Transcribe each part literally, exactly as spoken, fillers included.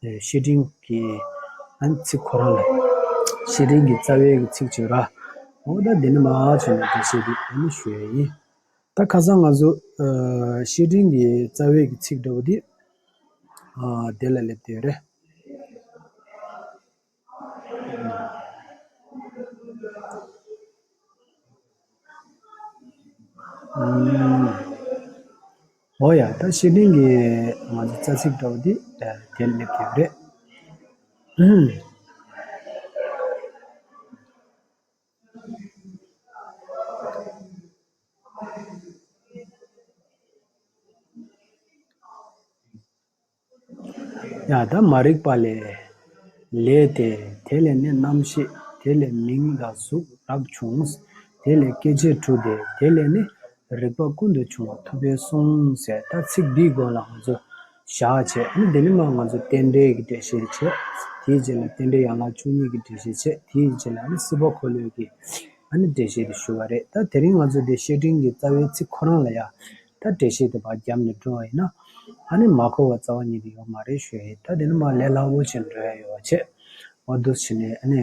བཤེས་སྤྲིང་གི་ཨ་ནི་ཚིག་ཁོ་རང་ལ། བཤེས་སྤྲིང་གི་རྩ་བའི་གི་ཚིག་ཅིག་ར། འོ་ད་འདི་ནི་མ་བྱས་ནས་འགྲེལ་བཤད་འདི་ཨ་ནི་ཞུ་ཡ་ཡིན། ད་ཁ་སང་ང་ཚོ་ཨ་བཤེས་སྤྲིང་གི་རྩ་བའི་གི་ཚིག་འདྲ་བོ་འདི་ཨ་དེ་ལ་སླེབས་བསྡད་ཡོད་རེད། ཨུམ། འོ་ཡ། ད་བཤེས་སྤྲིང་གི་ང་ཚོ་རྩ་ཚིག་འདྲ་བོ་འདི་དེ་སླེབས་ཡོད་རེད། ཨུམ། ཡ། ད་མ་རིག་པ་ལས། ལས་ཏེ། དེ་ལས་ནི་རྣམ་ཤེས། དེ་ལས་མིང་དང་གཟུགས་རབ་བྱུང་། དེ་ལས་སྐྱེ་མཆེད་དྲུག་སྟེ། དེ་ལས་ནི་རིག་པ་ཀུན་ཏུ་བྱུང་བ་ཐུབ་པས་གསུངས་ཟེར། ད་ཚིག་འདིའི་སྒོ་ལ་ང་ཚོ་བཞག་བྱས། ཨ་ནི་འདི་ནི་མ་ང་ཚོ་རྟེན་འབྲེལ་གྱི་འགྲེལ་བཤད་བྱས། དེའི་རྗེས་ལ་རྟེན་འབྲེལ་ཡན་ལག་བཅུ་གཉིས་ཀྱི་འགྲེལ་བཤད་བྱས། དེའི་རྗེས་ལ་ཨ་ནི་སྲིད་པ་འཁོར་ལོའི་གི་ཨ་ནི་འགྲེལ་བཤད་དེ་ཞུ་བ་རེད། ད་དེ་རིང་ང་ཚོ་འདི་བཤེས་སྤྲིང་གི་རྩ་བའི་ཚིག་ཁོ་རང་ལ་ཡ་ད་འགྲེལ་བཤད་དེ་ཕར་བརྒྱབ་ནས་འགྲོ་བ་ཡིན་ན། ཨ་ནི་མ་གོ་བ་རྩ་བ་ཉིད་དུ་ཡོད་མ་རེད་ཞུ་ཡ་ཡིན། ད་དེ་ནི་མ་ལས་སླ་བོ་བྱས་འགྲོ་ཡ་ཡོད་པ་བྱས། འོ་འདུག་བྱས་ནས་ཨ་ནི་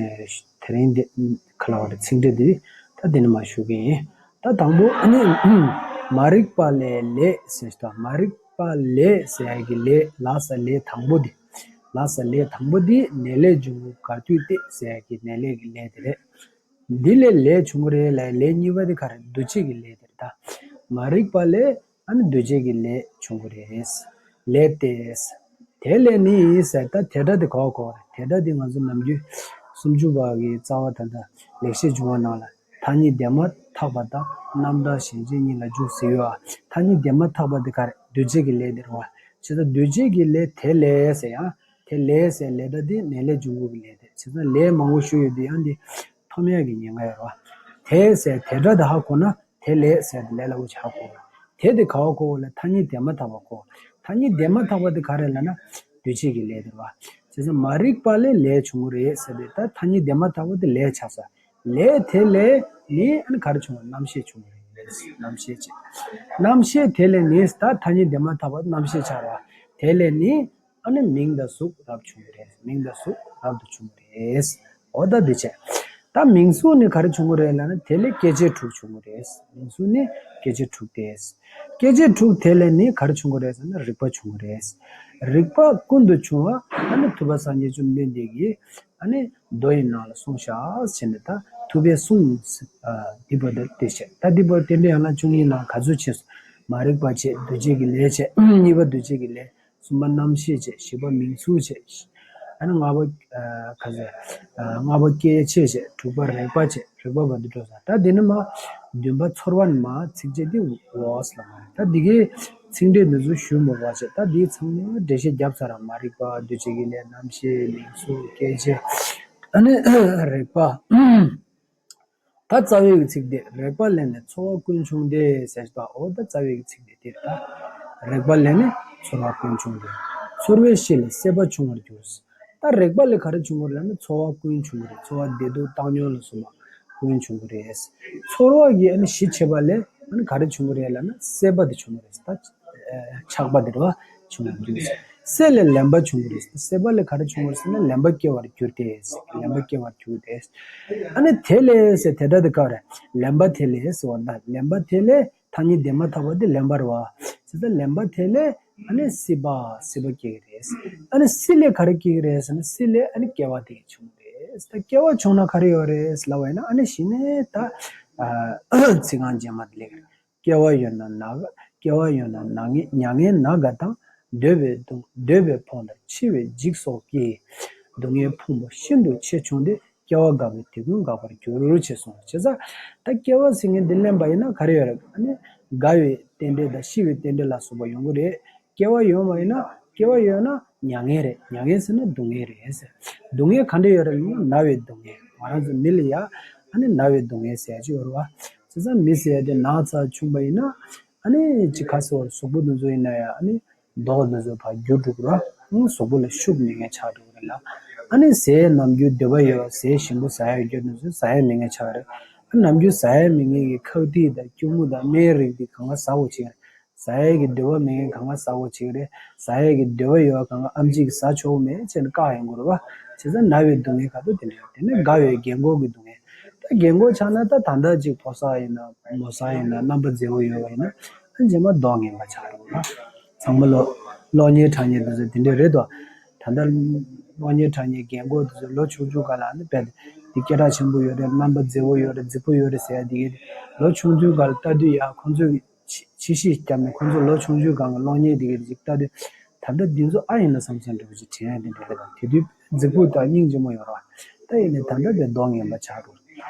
དེ་རིང་འདི་ག་ལ་བ་རེད། ཚིག་འགྲེལ་འདི་ད་དེ་ནི་མ་ཞུ་གི་ཡིན། ད་དང་པོ་ཨ་ནི་མ་རིག་པ་ལས་ལས་ཟེར་ཞིག་དང་། མ་རིག་པ་ལས་ཟེར་ཡ་གི་ལས། ལ་ས་ལས་དང་པོ་འདི། ལ་ས་ལས་དང་པོ་འདི་ནས་ལས་འབྱུང་བའི་གར་དུས་ཏེ་ཟེར་ཡ་གི་ནས་ལས་ཀྱི་ལས་དེ་རེད། འདི་ལས་ལས་བྱུང་གི་རེད་ལ། ལས་གཉིས་པ་དེ་ག་རེ། འདུ་བྱེད་ཀྱི་ལས་དེ་རེད་ད། མ་རིག་པ་ལས་ཨ་ནི་འདུ་བྱེད་ཀྱི་ལས་བྱུང་གི་རེད། ལས་ཏེ། དེ་ལས་ནི་ཟེར། ད་དེ་སྒྲ་དེ་ག་བ་གོ་རེད། དེ་སྒྲ་དེ་ང་ཚོ་ནམ་རྒྱུན་སུམ་ཅུ་པ་གི་རྩ་བ་ད་ལྟ་ལེགས་བཤད་ལྗོན་དབང་ནང་ལ་ཐ་སྙད་དེ་མ་ཐག་པ་དང་རྣམ་གྲངས་གཞན་ཅན་གཉིས་ལ་འཇུག་ཟེར་ཡོད་ཨ། ཐ་སྙད་དེ་མ་ཐག་པ་དེ་ག་རེ། འདུ་བྱེད་ཀྱི་ལས་དེ་རེད་བ། བྱས་ཙང་འདུ་བྱེད་ཀྱི་ལས་དེ་ལས་ཟེར་ཡང་། དེ་ལས་ཟེར་ལས་སྒྲ་འདི་ནས་ལས་འབྱུང་བའི་ལས་དེ། བྱས་ཙང་ལས་མང་པོ་ཞུ་ཡོད་དུས་ཡང་འདི་མཐོང་ཡག་གི་ཉེན་ཁ་ཡོད་རེད་བ། དེ་ཟེར་དེ་སྒྲ་དེ་ཧ་གོ་ན་དེ་ལས་ཟེར་དེ་ལས་སླ་བོ་ཅིག་ཧ་གོ་བ། དེ་དེ་ག་བ་གོ་བ་ལ་ཐ་སྙད་དེ་མ་ཐག་པ་གོ། ཐ་སྙད་དེ་མ་ཐག་པ་དེ་ག་རེ་ལབ་ན་འདུ་བྱེད་ཀྱི་ལས་དེ་རེད་བ། བྱས་ཙང་མ་རིག་པ་ལས་ལས་བྱུང་གི་རེད་ཟེར་དུས་ད་ཐ་སྙད་དེ་མ་ཐག་པ་དེ་ལས་ཆགས་ས། ལས་དེ་ལས་ནི་ཨ་ནི་ག་རེ་བྱུང་བ། རྣམ་ཤེས་བྱུང་བ་རེད། རྣམ་ཤེས་བྱས། རྣམ་ཤེས་དེ་ལས་ནི་ད་ཐ་སྙད་དེ་མ་ཐག་པ་རྣམ་ཤེས་ཆགས་ར། དེ་ལས་ནི་ཨ་ནི་མིང་དང་གཟུགས་རབ་བྱུང་བ་རེད། མིང་དང་གཟུགས་རབ་ཏུ་བྱུང་བ་རེད། འོ་ད་འདི་བྱས། ད་མིང་གཟུགས་ནི་ག་རེ་བྱུང་བ་རེད་ལབ་ན་དེ་ལས་སྐྱེ་མཆེད་དྲུག་བྱུང་བ་རེད། མིང་གཟུགས་ནི་སྐྱེ་མཆེད་དྲུག་སྟེ། སྐྱེ་མཆེད་དྲུག་དེ་ལས་ནི་ག་རེ་བྱུང་བ་རེད་ཟེར་ན་རིག་པ་བྱུང་བ་རེད། རིག་པ་ཀུན་ཏུ་བྱུང་བ་ཨ་ནི་ཐུབ་པ་སངས་རྒྱས་བཅོམ་ལྡན་འདས་ཀྱིས་ཨ་ནི་མདོ་ཡི་ནང་ལ་གསུངས་བཞག་བྱས་ནས། ད་ཐུབ་པས་གསུངས། ཨ་འདི་བར་དུ་དེ་བྱས། ད་འདི་བར་རྟེན་འབྲེལ་ཡན་ལག་བཅུ་གཉིས་ནང་ག་ཚོད་བྱས་སོང་། མ་རིག་པ་བྱས། འདུ་བྱེད་ཀྱི་ལས་བྱས། གཉིས་པ་འདུ་བྱེད་ཀྱི་ལས། གསུམ་པ་རྣམ་ཤེས་བྱས། བཞི་པ་མིང་གཟུགས་བྱས། ཨ་ནི་ལྔ་པ་ཨ་ག་ཟེར། ཨ་ལྔ་པ་སྐྱེ་མཆེད་བྱས། དྲུག་པ་རེག་པ་བྱས། རེག་པ་བར་དུ་འགྲོ་ས། ད་འདི་ནི་མ་བདུན་པ་ཚོར་བ་ནི་མ་ཚིགས་བཅད་འདི་འོག་ལ་མ་རེད། ད་འདི་གའི་ཚིག་འགྲེལ་འདི་ཚོ་ཞུ་མ་དགོས་པ་བྱས། ད་འདི་ཚང་མ་འགྲེལ་བཤད་བརྒྱབ་ཚར་ར། མ་རིག་པ། འདུ་བྱེད་ཀྱི་ལས། རྣམ་ཤེས། མིང་གཟུགས། སྐྱེ་མཆེད། ཨ་ནི་རེག་པ། ད་རྩ་བའི་གི་ཚིག་དེ་རེག་པ་ལས་ནི་ཚོར་བ་ཀུན་བྱུང་སྟེ་ཟེར་ཞིག་དང་། འོ་ད་རྩ་བའི་གི་ཚིག་དེ་དེ་རེད་ད། རེག་པ་ལས་ནི་ཚོར་བ་ཀུན་བྱུང་སྟེ། ཚོར་བའི་གཤིས་ལས་སྲེད་པ་བྱུང་བར་འགྱུར། ད་རེག་པ་ལས་ག་རེ་བྱུང་གི་རེད་ལབ་ན་ཚོར་བ་ཀུན་བྱུང་གི་རེད། ཚོར་བ་བདེ་སྡུག་བཏང་སྙོམས་ལ་སོགས་པ་ཀུན་བྱུང་གི་རེད། ཚོར་བ་གི་ཨ་ནི་གཞི་བྱས་པ་ལས་ཨ་ནི་ག་རེ་བྱུང་གི་རེད་ལབ་ན་སྲེད་པ་དེ་བྱུང་གི་རེད་ད། ཆགས་པ་དེ་རེད་བ། བྱུང་བར་འགྱུར། སྲེད་ལས་ལེན་པ་བྱུང་གི་རེད། སྲེད་པ་ལས་ག་རེ་བྱུང་གི་རེད་ཟེར་ན་ལེན་པ་སྐྱེ་བར་འགྱུར་ཏེ། ལེན་པ་སྐྱེ་བར་འགྱུར་ཏེ། ཨ་ནི་དེ་ལས་ཟེར་དེ་སྒྲ་དེ་ག་རེ། ལེན་པ་དེ་ལས་ཟེར་བ་ན་ལེན་པ་དེ་ལས་ཐ་སྙད་དེ་མ་ཐག་པ་དེ་ལེན་པ་རེད་བ། ཟེར་ད་ལེན་པ་དེ་ལས་ཨ་ནི་སྲིད་པ་སྲིད་པ་སྐྱེ་གི་རེད། ཨ་ནི་སྲིད་ལས་ག་རེ་སྐྱེ་གི་རེད་ཟེར་ན་སྲིད་ལས་ཨ་ནི་སྐྱེ་བ་དེ་བྱུང་གི་རེད། ད་སྐྱེ་བ་བྱུང་ན་ག་རེ་ཡོད་རེད་ལབ་པ་ཡིན་ན་ཨ་ནི་གཞི་ནས་ད་ཚིག་རྐང་རྗེས་མ་དེ་ལས། སྐྱེ་བ་ཡོད་ན་ན། སྐྱེ་བ་ཡོད་ན་ན་ངེས་མྱ་ངན་ན་དགའ་དང་། འདོད་པས་གདུང་འདོད་པས་ཕོངས་དང་འཆི་བས་འཇིགས་སོགས་ཀྱིས། སྡུག་བསྔལ་ཕོངས་པ་ཤིན་ཏུ་ཆེ་བྱུང་སྟེ། སྐྱེ་བ་འགག་པའི་དུས་ཀུན་འགག་པར་འགྱུར་ཞེས་གསུངས། བྱས་ཙང་ད་སྐྱེ་བ་ཟེར་མཁན་འདི་ལེན་པ་ཡིན་ན་ག་རེ་ཡོད་རེད། ཨ་ནི་རྒ་བའི་རྟེན་འབྲེལ་དང་ཤི་བའི་རྟེན་འབྲེལ་ལ་སོགས་པ་ཡོང་གི་རེད། སྐྱེ་བ་ཡོད་མ་ཡིན་ན་སྐྱེ་བ་ཡོད་ན་མྱ་ངན་རེད། མྱ་ངན་ཟེར་ན་སྡུག་བསྔལ་རེད་ཟེར། སྡུག་བསྔལ་ག་འདྲ་ཡོད་རེད་ལབ་ན་ན་བའི་སྡུག་བསྔལ། ང་རང་ཚོ་མི་ལ་ཡ་ཨ་ནི་ན་བའི་སྡུག་བསྔལ་ཟེར་ཡ་ཅིག་ཡོད་རེད་བ། བྱས་ཙང་མི་ཟེར་ཡ་དེ་ན་ཚ་བྱུང་བ་ཡིན་ན་ཨ་ནི་ཅིག་ག་ཟེར་བ་རེད། གཟུགས་པོ་འདི་ཚོ་ཡིན་ན་ཡ་ཨ་ནི་མདོག་འདི་ཚོ་ཕར་འགྱུར་འགྲོ་གི་རེད་བ། གཟུགས་པོ་ལ་ཤུགས་མེད་མཁན་ཆགས་འགྲོ་གི་རེད་ལ། ཨ་ནི་ཟས་ནམ་རྒྱུན་འདོད་པ་ཡོད་ཟས་ཞིམ་པོ་ཟ་ཡ་ཡོད་རྒྱུ་འདི་ཚོ་ཟ་ཡ་མེད་མཁན་ཆགས་གི་རེད། ཨ་ནམ་རྒྱུན་ཟ་ཡ་མེད་མཁན་གྱི་ཁག་ཏིག་དང་སྐྱུར་མོ་དང་སྨན་རིགས་འདི་གང་ག་ཟ་དགོས་བྱས། ཟ་ཡས་ཀྱི་འདོད་པ་མེད་མཁན་གང་ག་ཟ་དགོས་བྱེད་ཀྱི་རེད། ཟ་ཡས་ཀྱི་འདོད་པ་ཡོད་པ་གང་ག་ཨེམ་ཆི་གིས་ཟ་ཆོག་གི་མེད་ཅེས་ནས་བཀག་ཡོང་གི་རེད་བ། བྱས་ཙང་ན་བའི་སྡུག་བསྔལ་ག་དུས་དེ་འདྲ་ཡོད། དེ་ནས་རྒ་བའི་རྒན་འཁོགས་ཀྱི་སྡུག་བསྔལ། ད་རྒན་འཁོགས་ཆགས་ན་ད་ད་ལྟ་ཅིག་ཕོ་གསར་ཡིན་ན་མོ་གསར་ཡིན་ན་རྣམ་པ་མཛེས་པོ་ཡོད་པ་ཡིན་ན་ཨ་རྗེས་མ་མདོག་ངན་པ་ཆགས་འགྲོ་གི་རེད། ཚང་མ་ལོ་གློག་བརྙན་འཁྲབ་མཁན་དེ་ཚོ་དེ་འདྲ་རེད་དོ། ད་ལྟ་གློག་བརྙན་འཁྲབ་མཁན་རྒན་འཁོགས་དེ་ཚོ་ལོ་ཆུང་ཆུང་སྒང་ལ་ཨ་ནི་དཔེ་དེ་སྐད་གྲགས་ཆེན་པོ་ཡོད་རེད། རྣམ་པ་མཛེས་པོ་ཡོད་རེད། རྫིག་པོ་ཡོད་རེད་ཟེར་ཡ་དེ་གས་ལོ་ཆུང་ཆུང་སྒང་ལ་ལྟ་དུས་ཡ་ཁོང་ཚོས་ཕྱི་ཕྱི་བཤད་བརྒྱབ་ནས་ཁོང་ཚོ་ལོ་ཆུང་ཆུང་སྒང་གི་གློག་བརྙན་དེ་གས་ཅིག་ལྟ་དུས་ད་ལྟ་འདི་ཚོ་ཨ་ཡིན་ན་བསམ་བསམ་འདྲ་པོ་ཅིག་དྲན་ཡ་དེ་འདྲ་རེད། དེ་དུས་རྫིག་པོ་དང་སྙིང་རྗེ་མོ་ཡོད་རེད་བ། ད་ཡིན་ནའི་ད་ལྟ་དེ་མདོག་ངན་པ་ཆགས་འགྲོ།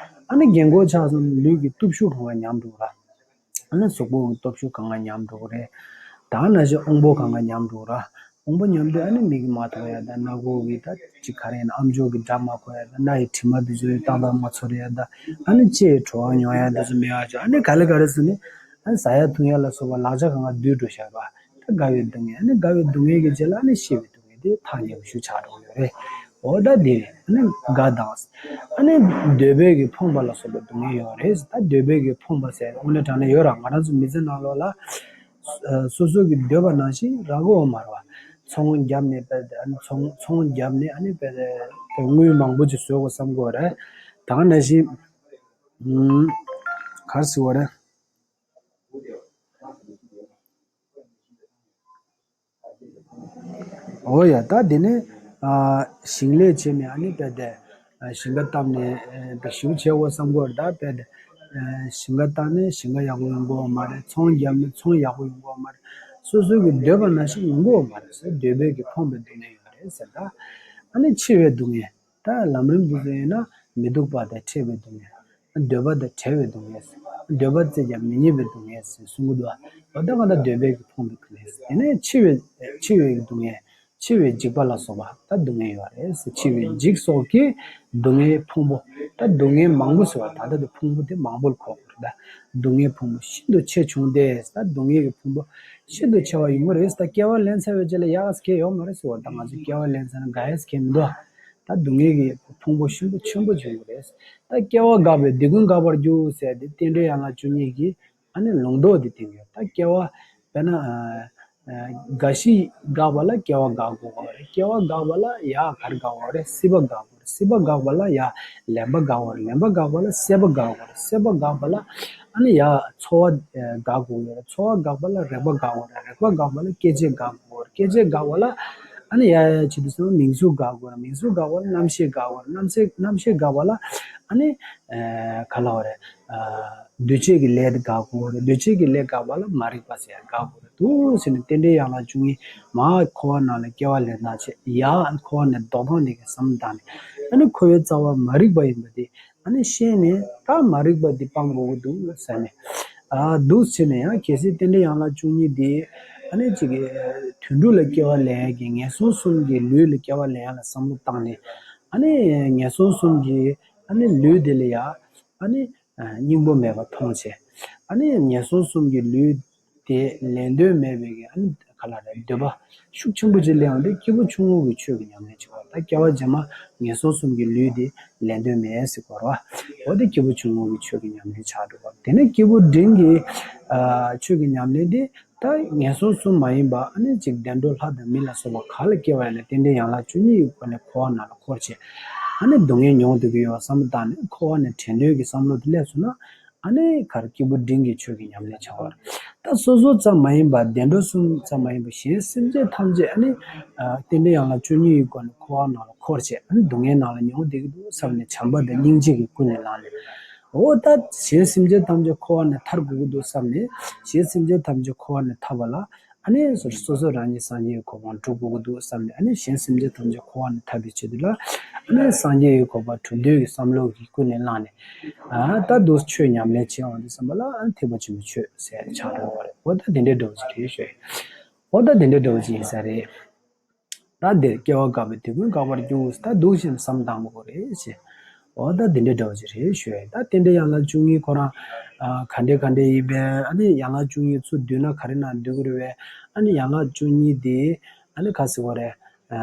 ཨ་ནི་རྒན་འཁོགས་ཆགས་སོང་ལུས་ཀྱི་སྟོབས་ཤུགས་གང་ག་ཉམས་འགྲོ་ར། ཨ་ནི་གཟུགས་པོ་གི་སྟོབས་ཤུགས་གང་ག་ཉམས་འགྲོ་གི་རེད། ད་ནང་བཞིན་དབང་པོ་གང་ག་ཉམས་འགྲོ་གི་ར། དབང་པོ་ཉམས་དུས་ཨ་ནི་མིག་གིས་མ་མཐོང་ཡ་དང་། སྣ་ཁུག་གི་ད་ཅིག་ག་རེ་ཡིན་ན་ཨམ་ཅོག་གི་སྒྲ་མ་གོ་ཡ་དང་། སྣ་ཡི་དྲི་མ་དེ་ཚོ་ཏག་ཏག་མ་ཚོར་ཡ་དང་། ཨ་ནི་ལྕེ་ཡི་བྲོ་བ་མྱོང་ཡ་དེ་ཚོ་མེད་པ་བྱས། ཨ་ནི་ག་ལེ་ག་ལེ་ཟེར་ནས་ཨ་ནི་ཟ་ཡ་འཐུང་ཡ་ལ་སོགས་པ་ལག་ཆ་གང་ག་སྡུད་འགྲོ་བཞག་པ། ད་རྒ་བའི་སྡུག་བསྔལ། ཨ་ནི་རྒ་བའི་སྡུག་བསྔལ་གྱི་རྗེས་ལ་ཨ་ནི་ཤི་བའི་སྡུག་བསྔལ་དེ་ཐག་ཉེ་པོ་ཞིག་ཆགས་འགྲོ་གི་ཡོད་རེད། འོ་ད་དེ་རེད། ཨ་ནི་རྒ་དང་། ཨ་ནི་འདོད་པའི་གི་ཕོངས་པ་ལ་སོགས་པའི་སྡུག་བསྔལ་ཡོད་རེད། ད་འདོད་པའི་གི་ཕོངས་པ་ཟེར་དངོས་གནས་དྲང་གནས་ཡོད་ར། ང་རང་ཚོ་མི་ཚེ་ནང་ལོགས་ལ་སོ་སོ་གི་འདོད་པ་ནང་བཞིན་རག་གི་ཡོད་མ་རེད་བ། ཚོང་བརྒྱབ་ནས་པས་ཨ་ནི་ཚོང་ཚོང་བརྒྱབ་ནས་ཨ་ནི་པས་དངུལ་མང་པོ་ཅིག་བཟོ་དགོས་བསམ་གི་ཡོད་རེད། ད་ག་ནང་བཞིན་ཨུམ་ག་རེ་ཟེར་དགོས་རེད། འོ་ཡ། ད་དེ་ནས་ཨ་ཞིང་ལས་བྱས་ནས་ཨ་ནི་དཔེ་དེ་ཨ་ཞིང་ཁ་བཏབ་ནས་ཨ་དེ་ཞིང་བྱེད་དགོས་བསམ་གི་ཡོད་རེད། ད་དཔེ་དེ་ཨ་ཞིང་ཁ་བཏབ་ནས་ཞིང་ཁ་ཡག་པོ་ཡོང་གི་ཡོད་མ་རེད། ཚོང་བརྒྱབ་ནས་ཚོང་ཡག་པོ་ཡོང་གི་ཡོད་མ་རེད། སོ་སོ་གི་འདོད་པ་ནང་བཞིན་ཡོང་གི་ཡོད་མ་རེད་ཟེར། འདོད་པའི་གི་ཕོངས་པའི་སྡུག་བསྔལ་ཡོད་རེད་ཟེར། ད་ཨ་ནི་འཆི་བའི་སྡུག་བསྔལ། ད་ལམ་རིམ་དུ་ཟེར་ན་མི་སྡུག་པ་དང་འཕྲད་པའི་སྡུག་བསྔལ། འདོད་པ་དང་བྲལ་བའི་སྡུག་བསྔལ། འདོད་པ་བཙལ་ཀྱང་མི་རྙེད་པའི་སྡུག་བསྔལ་ཟེར་གསུང་གི་འདུག། འོ་ད་གང་ལྟར་འདོད་པའི་གི་ཕོངས་པའི་སྡུག་བསྔལ་ཟེར། དེ་ནས་འཆི་བའི་འཆི་བའི་སྡུག་བསྔལ། འཆི་བའི་འཇིགས་པ་ལ་སོགས་པ་ད་སྡུག་བསྔལ་ཡོད་རེད་ཟེར། འཆི་བའི་འཇིགས་སོགས་ཀྱི་སྡུག་བསྔལ་ཕོངས་པོ། ད་སྡུག་བསྔལ་མང་པོ་ཟེར་བ་ད་ལྟ་དེ་ཕོངས་པོ་དེ་མང་པོ་ལ་གོ་དགོས་རེད། ད་སྡུག་བསྔལ་ཕོངས་པོ་ཤིན་ཏུ་ཆེ་ཆུང་སྟེ། ད་སྡུག་བསྔལ་གྱི་ཕོངས་པོ་ཤིན་ཏུ་ཆེ་བ་ཡོང་གི་རེད་ཟེར། ད་སྐྱེ་བ་ལེན་ཚར་བའི་རྗེས་ལ་ཡག་ག་ཟེར་མཁན་ཡོད་མ་རེད་ཟེར་བ། ད་ང་ཚོས་སྐྱེ་བ་ལེན་ཚར་ན་དགའ་ཡས་མཁན་མི་འདུག། ད་སྡུག་བསྔལ་གྱི་ཕུང་པོ་ཤིན་ཏུ་ཆེན་པོ་བྱུང་གི་རེད། ད་སྐྱེ་བ་འགགས་པས་དེ་ཀུན་འགག་པར་འགྱུར་ཟེར་ཏེ་རྟེན་འབྲེལ་ཡན་ལག་བཅུ་གཉིས་ཀྱི་ཨ་ནི་ལུང་རྟོགས་དེ་བསྟན་ཡོད། ད་སྐྱེ་བ་དཔེར་ན་ཨ་ཨ་རྒ་ཤི་འགག་པ་ལ་སྐྱེ་བ་འགག་དགོས་པ་རེད། སྐྱེ་བ་འགག་པ་ལ་ཡ་ག་རེ་འགག་དགོས་རེད། སྲིད་པ་འགག་དགོས་རེད། སྲིད་པ་འགག་པ་ལ་ཡ་ལེན་པ་འགག་དགོས་རེད། ལེན་པ་འགག་པ་ལ་སྲེད་པ་འགག་དགོས་རེད། སྲེད་པ་འགག་པ་ལ་ཨ་ནི་ཡ་ཚོར་བ་འགག་དགོས་ཡོད་རེད། ཚོར་བ་འགག་པ་ལ་རེག་པ་འགག་དགོས་རེད། རེག་པ་འགག་པ་ལ་སྐྱེ་མཆེད་འགག་དགོས་རེད། སྐྱེ་མཆེད་འགག་པ་ལ་ཨ་ནི་ཡ་ཡ་ཡ་བྱེད་དུས་ཙམ་མིང་གཟུགས་འགག་དགོས་རེད། མིང་གཟུགས་འགག་པ་ལ་རྣམ་ཤེས་འགག་དགོས་རེད། རྣམ་ཤེས་རྣམ་ཤེས་འགག་པ་ལ་ཨ་ནི་ཨ་ག་ལབ་དགོས་རེད། ཨ་འདུས་བྱས་ཀྱི་ལས་དེ་འགག་དགོས་རེད། འདུས་བྱས་ཀྱི་ལས་འགག་པ་ལ་མ་རིག་པ་ཟེར་ཡ་འགག་དགོས་རེད་འདུག་ཟེར་ནས་རྟེན་འབྲེལ་ཡན་ལག་བཅུ་གཉིས་མར་འཁོར་བ་ནང་ལ་སྐྱེ་བ་ལེན་སྟངས་བྱས། ཡར་འཁོར་བ་ནས་ལྡོག་སྟངས་དེ་གི་བསམ་བློ་བཏང་ནས་ཨ་ནི་འཁོར་བའི་རྩ་བ་མ་རིག་པ་ཡིན་པ་དེ་ཨ་ནི་ཤེས་ནས་ད་མ་རིག་པ་འདི་སྤང་དགོས་ཀྱི་འདུག་ཟེར་ནས། ཨ་འདུག་བྱས་ནས་ཡང་གལ་སྲིད་རྟེན་འབྲེལ་ཡན་ལག་བཅུ་གཉིས་འདི་ཨ་ནི་གཅིག་གི་དུད་འགྲོ་ལ་སྐྱེ་བ་ལེན་ཡ་གི་ངན་སོང་གསུམ་གྱི་ལུས་ལ་སྐྱེ་བ་ལེན་ཡ་ལ་བསམ་བློ་བཏང་ནས། ཨ་ནི་ངན་སོང་གསུམ་གྱི་ཨ་ནི་ལུས་དེ་ལ་ཡ་ཨ་ནི་སྙིང་པོ་མེད་པ་མཐོང་བྱས། ཨ་ནི་ངན་སོང་གསུམ་གྱི་ལུས་དེ་ལེན་འདོད་མེད་པའི་གི་ཨ་ནི་ག་ལབ་རེད། འདོད་པ་ཤུགས་ཆེན་པོ་ཅིག་སླེབས་ཡོང་དུས་སྐྱེས་བུ་ཆུང་ངུ་གི་ཆོས་ཀྱི་ཉམས་ལེན་བྱེད་པ། ད་སྐྱེ་བ་རྗེས་མ་ངན་སོང་གསུམ་གྱི་ལུས་དེ་ལེན་འདོད་མེད་ཟེར་གོ་ར་བ། འོ་དེ་སྐྱེས་བུ་ཆུང་ངུ་གི་ཆོས་ཀྱི་ཉམས་ལེན་ཆགས་འགྲོ་བ། དེ་ནས་སྐྱེས་བུ་འབྲིང་གི་ཨ་ཆོས་ཀྱི་ཉམས་ལེན་དེ་ད་ངན་སོང་གསུམ་མ་ཡིན་པ་ཨ་ནི་གཅིག་བདེ་འགྲོ་ལྷ་དང་མི་ལ་སོགས་པ་ག་ལ་སྐྱེ་བ་ཡིན་ན་རྟེན་འབྲེལ་ཡན་ལག་བཅུ་གཉིས་ཀྱི་སྒོ་ནས་འཁོར་བ་ནང་ལ་འཁོར་བྱས། ཨ་ནི་སྡུག་བསྔལ་མྱོང་སྡོད་ཀྱི་ཡོད་བསམ་བློ་བཏང་ནས་འཁོར་བ་ནས་བྲལ་འདོད་ཀྱི་བསམ་བློ་དེ་སླེབས་སོང་ན། ཨ་ནི་ག་རེ་སྐྱེས་བུ་འབྲིང་གི་ཆོས་ཀྱི་ཉམས་ལེན་བྱ་བ་རེད། ད་སོ་སོ་ཙམ་མ་ཡིན་པ་བདེ་འགྲོ་གསུམ་ཙམ་མ་ཡིན་པ་གཞན་སེམས་ཅན་ཐམས་ཅད་ཨ་ནི་ཨ་རྟེན་འབྲེལ་ཡན་ལག་བཅུ་གཉིས་ཀྱི་སྒོ་ནས་འཁོར་བ་ནང་ལ་འཁོར་བྱས། ཨ་ནི་སྡུག་བསྔལ་ནང་ལ་མྱོང་བསྡད་ཀྱི་འདུག་བསམ་ནས་བྱམས་པ་དང་སྙིང་རྗེ་གི་ཀུན་ནས་བསླངས་ནས། འོ་ད་གཞན་སེམས་ཅན་ཐམས་ཅད་འཁོར་བ་ནས་ཐར་དགོས་ཀྱི་འདུག་བསམ་ནས། གཞན་སེམས་ཅན་ཐམས་ཅད་འཁོར་བ་ནས་ཐར་བ་ལ་ཨ་ནི་སོ་སོ་སོ་རང་ཉིད་སངས་རྒྱས་ཀྱི་གོ་འཕང་སྒྲུབ་དགོས་ཀྱི་འདུག་བསམ་ནས། ཨ་ནི་གཞན་སེམས་ཅན་ཐམས་ཅད་འཁོར་བ་ནས་ཐར་བའི་ཆེད་དུ་ལ་ཨ་ནི་སངས་རྒྱས་ཀྱི་གོ་འཕང་སྒྲུབ་འདོད་ཀྱི་བསམ་བློ་གི་ཀུན་ནས་བསླངས་ནས། ཨ་ད་འདུག་ཆོས་ཉམས་ལེན་བྱེད་འོང་དུས་ཙམ་པ་ལ་ཨ་ནི་ཐེག་པ་ཆེན་པོའི་ཆོས་ཟེར་ཆགས་འགྲོ་བ་རེད། འོ་ད་དེ་འདྲའི་འདྲ་བོ་ཅིག་རེད་ཤོད། འོ་ད་དེ་འདྲའི་འདྲ་བོ་ཅིག་ཡིན་ས་རེད། ད་འདིར་སྐྱེ་བ་འགགས་པས་དེ་ཀུན་འགག་པར་འགྱུར། ད་འདུག་བྱས་ནས་བསམ་བཏང་དགོས་རེད་ཅེས། འོ་ད་འདི་འདྲའི་འདྲ་བོ་ཅིག་རེད་ཤོད། ད་རྟེན་འབྲེལ་ཡན་ལག་བཅུ་གཉིས་ཁོ་རང་ཨ་ག་འདྲས་ག་འདྲས་ཡིན་པས། ཨ་ནི་ཡན་ལག་བཅུ་གཉིས་ཚུར་བསྡུས་ན་ག་རེ་ནང་འདུས་ཀྱི་རེད་པས། ཨ་ནི་ཡན་ལག་བཅུ་གཉིས་དེ་ཨ་ནི་ག་ཟེར་དགོས་རེད། ཨ་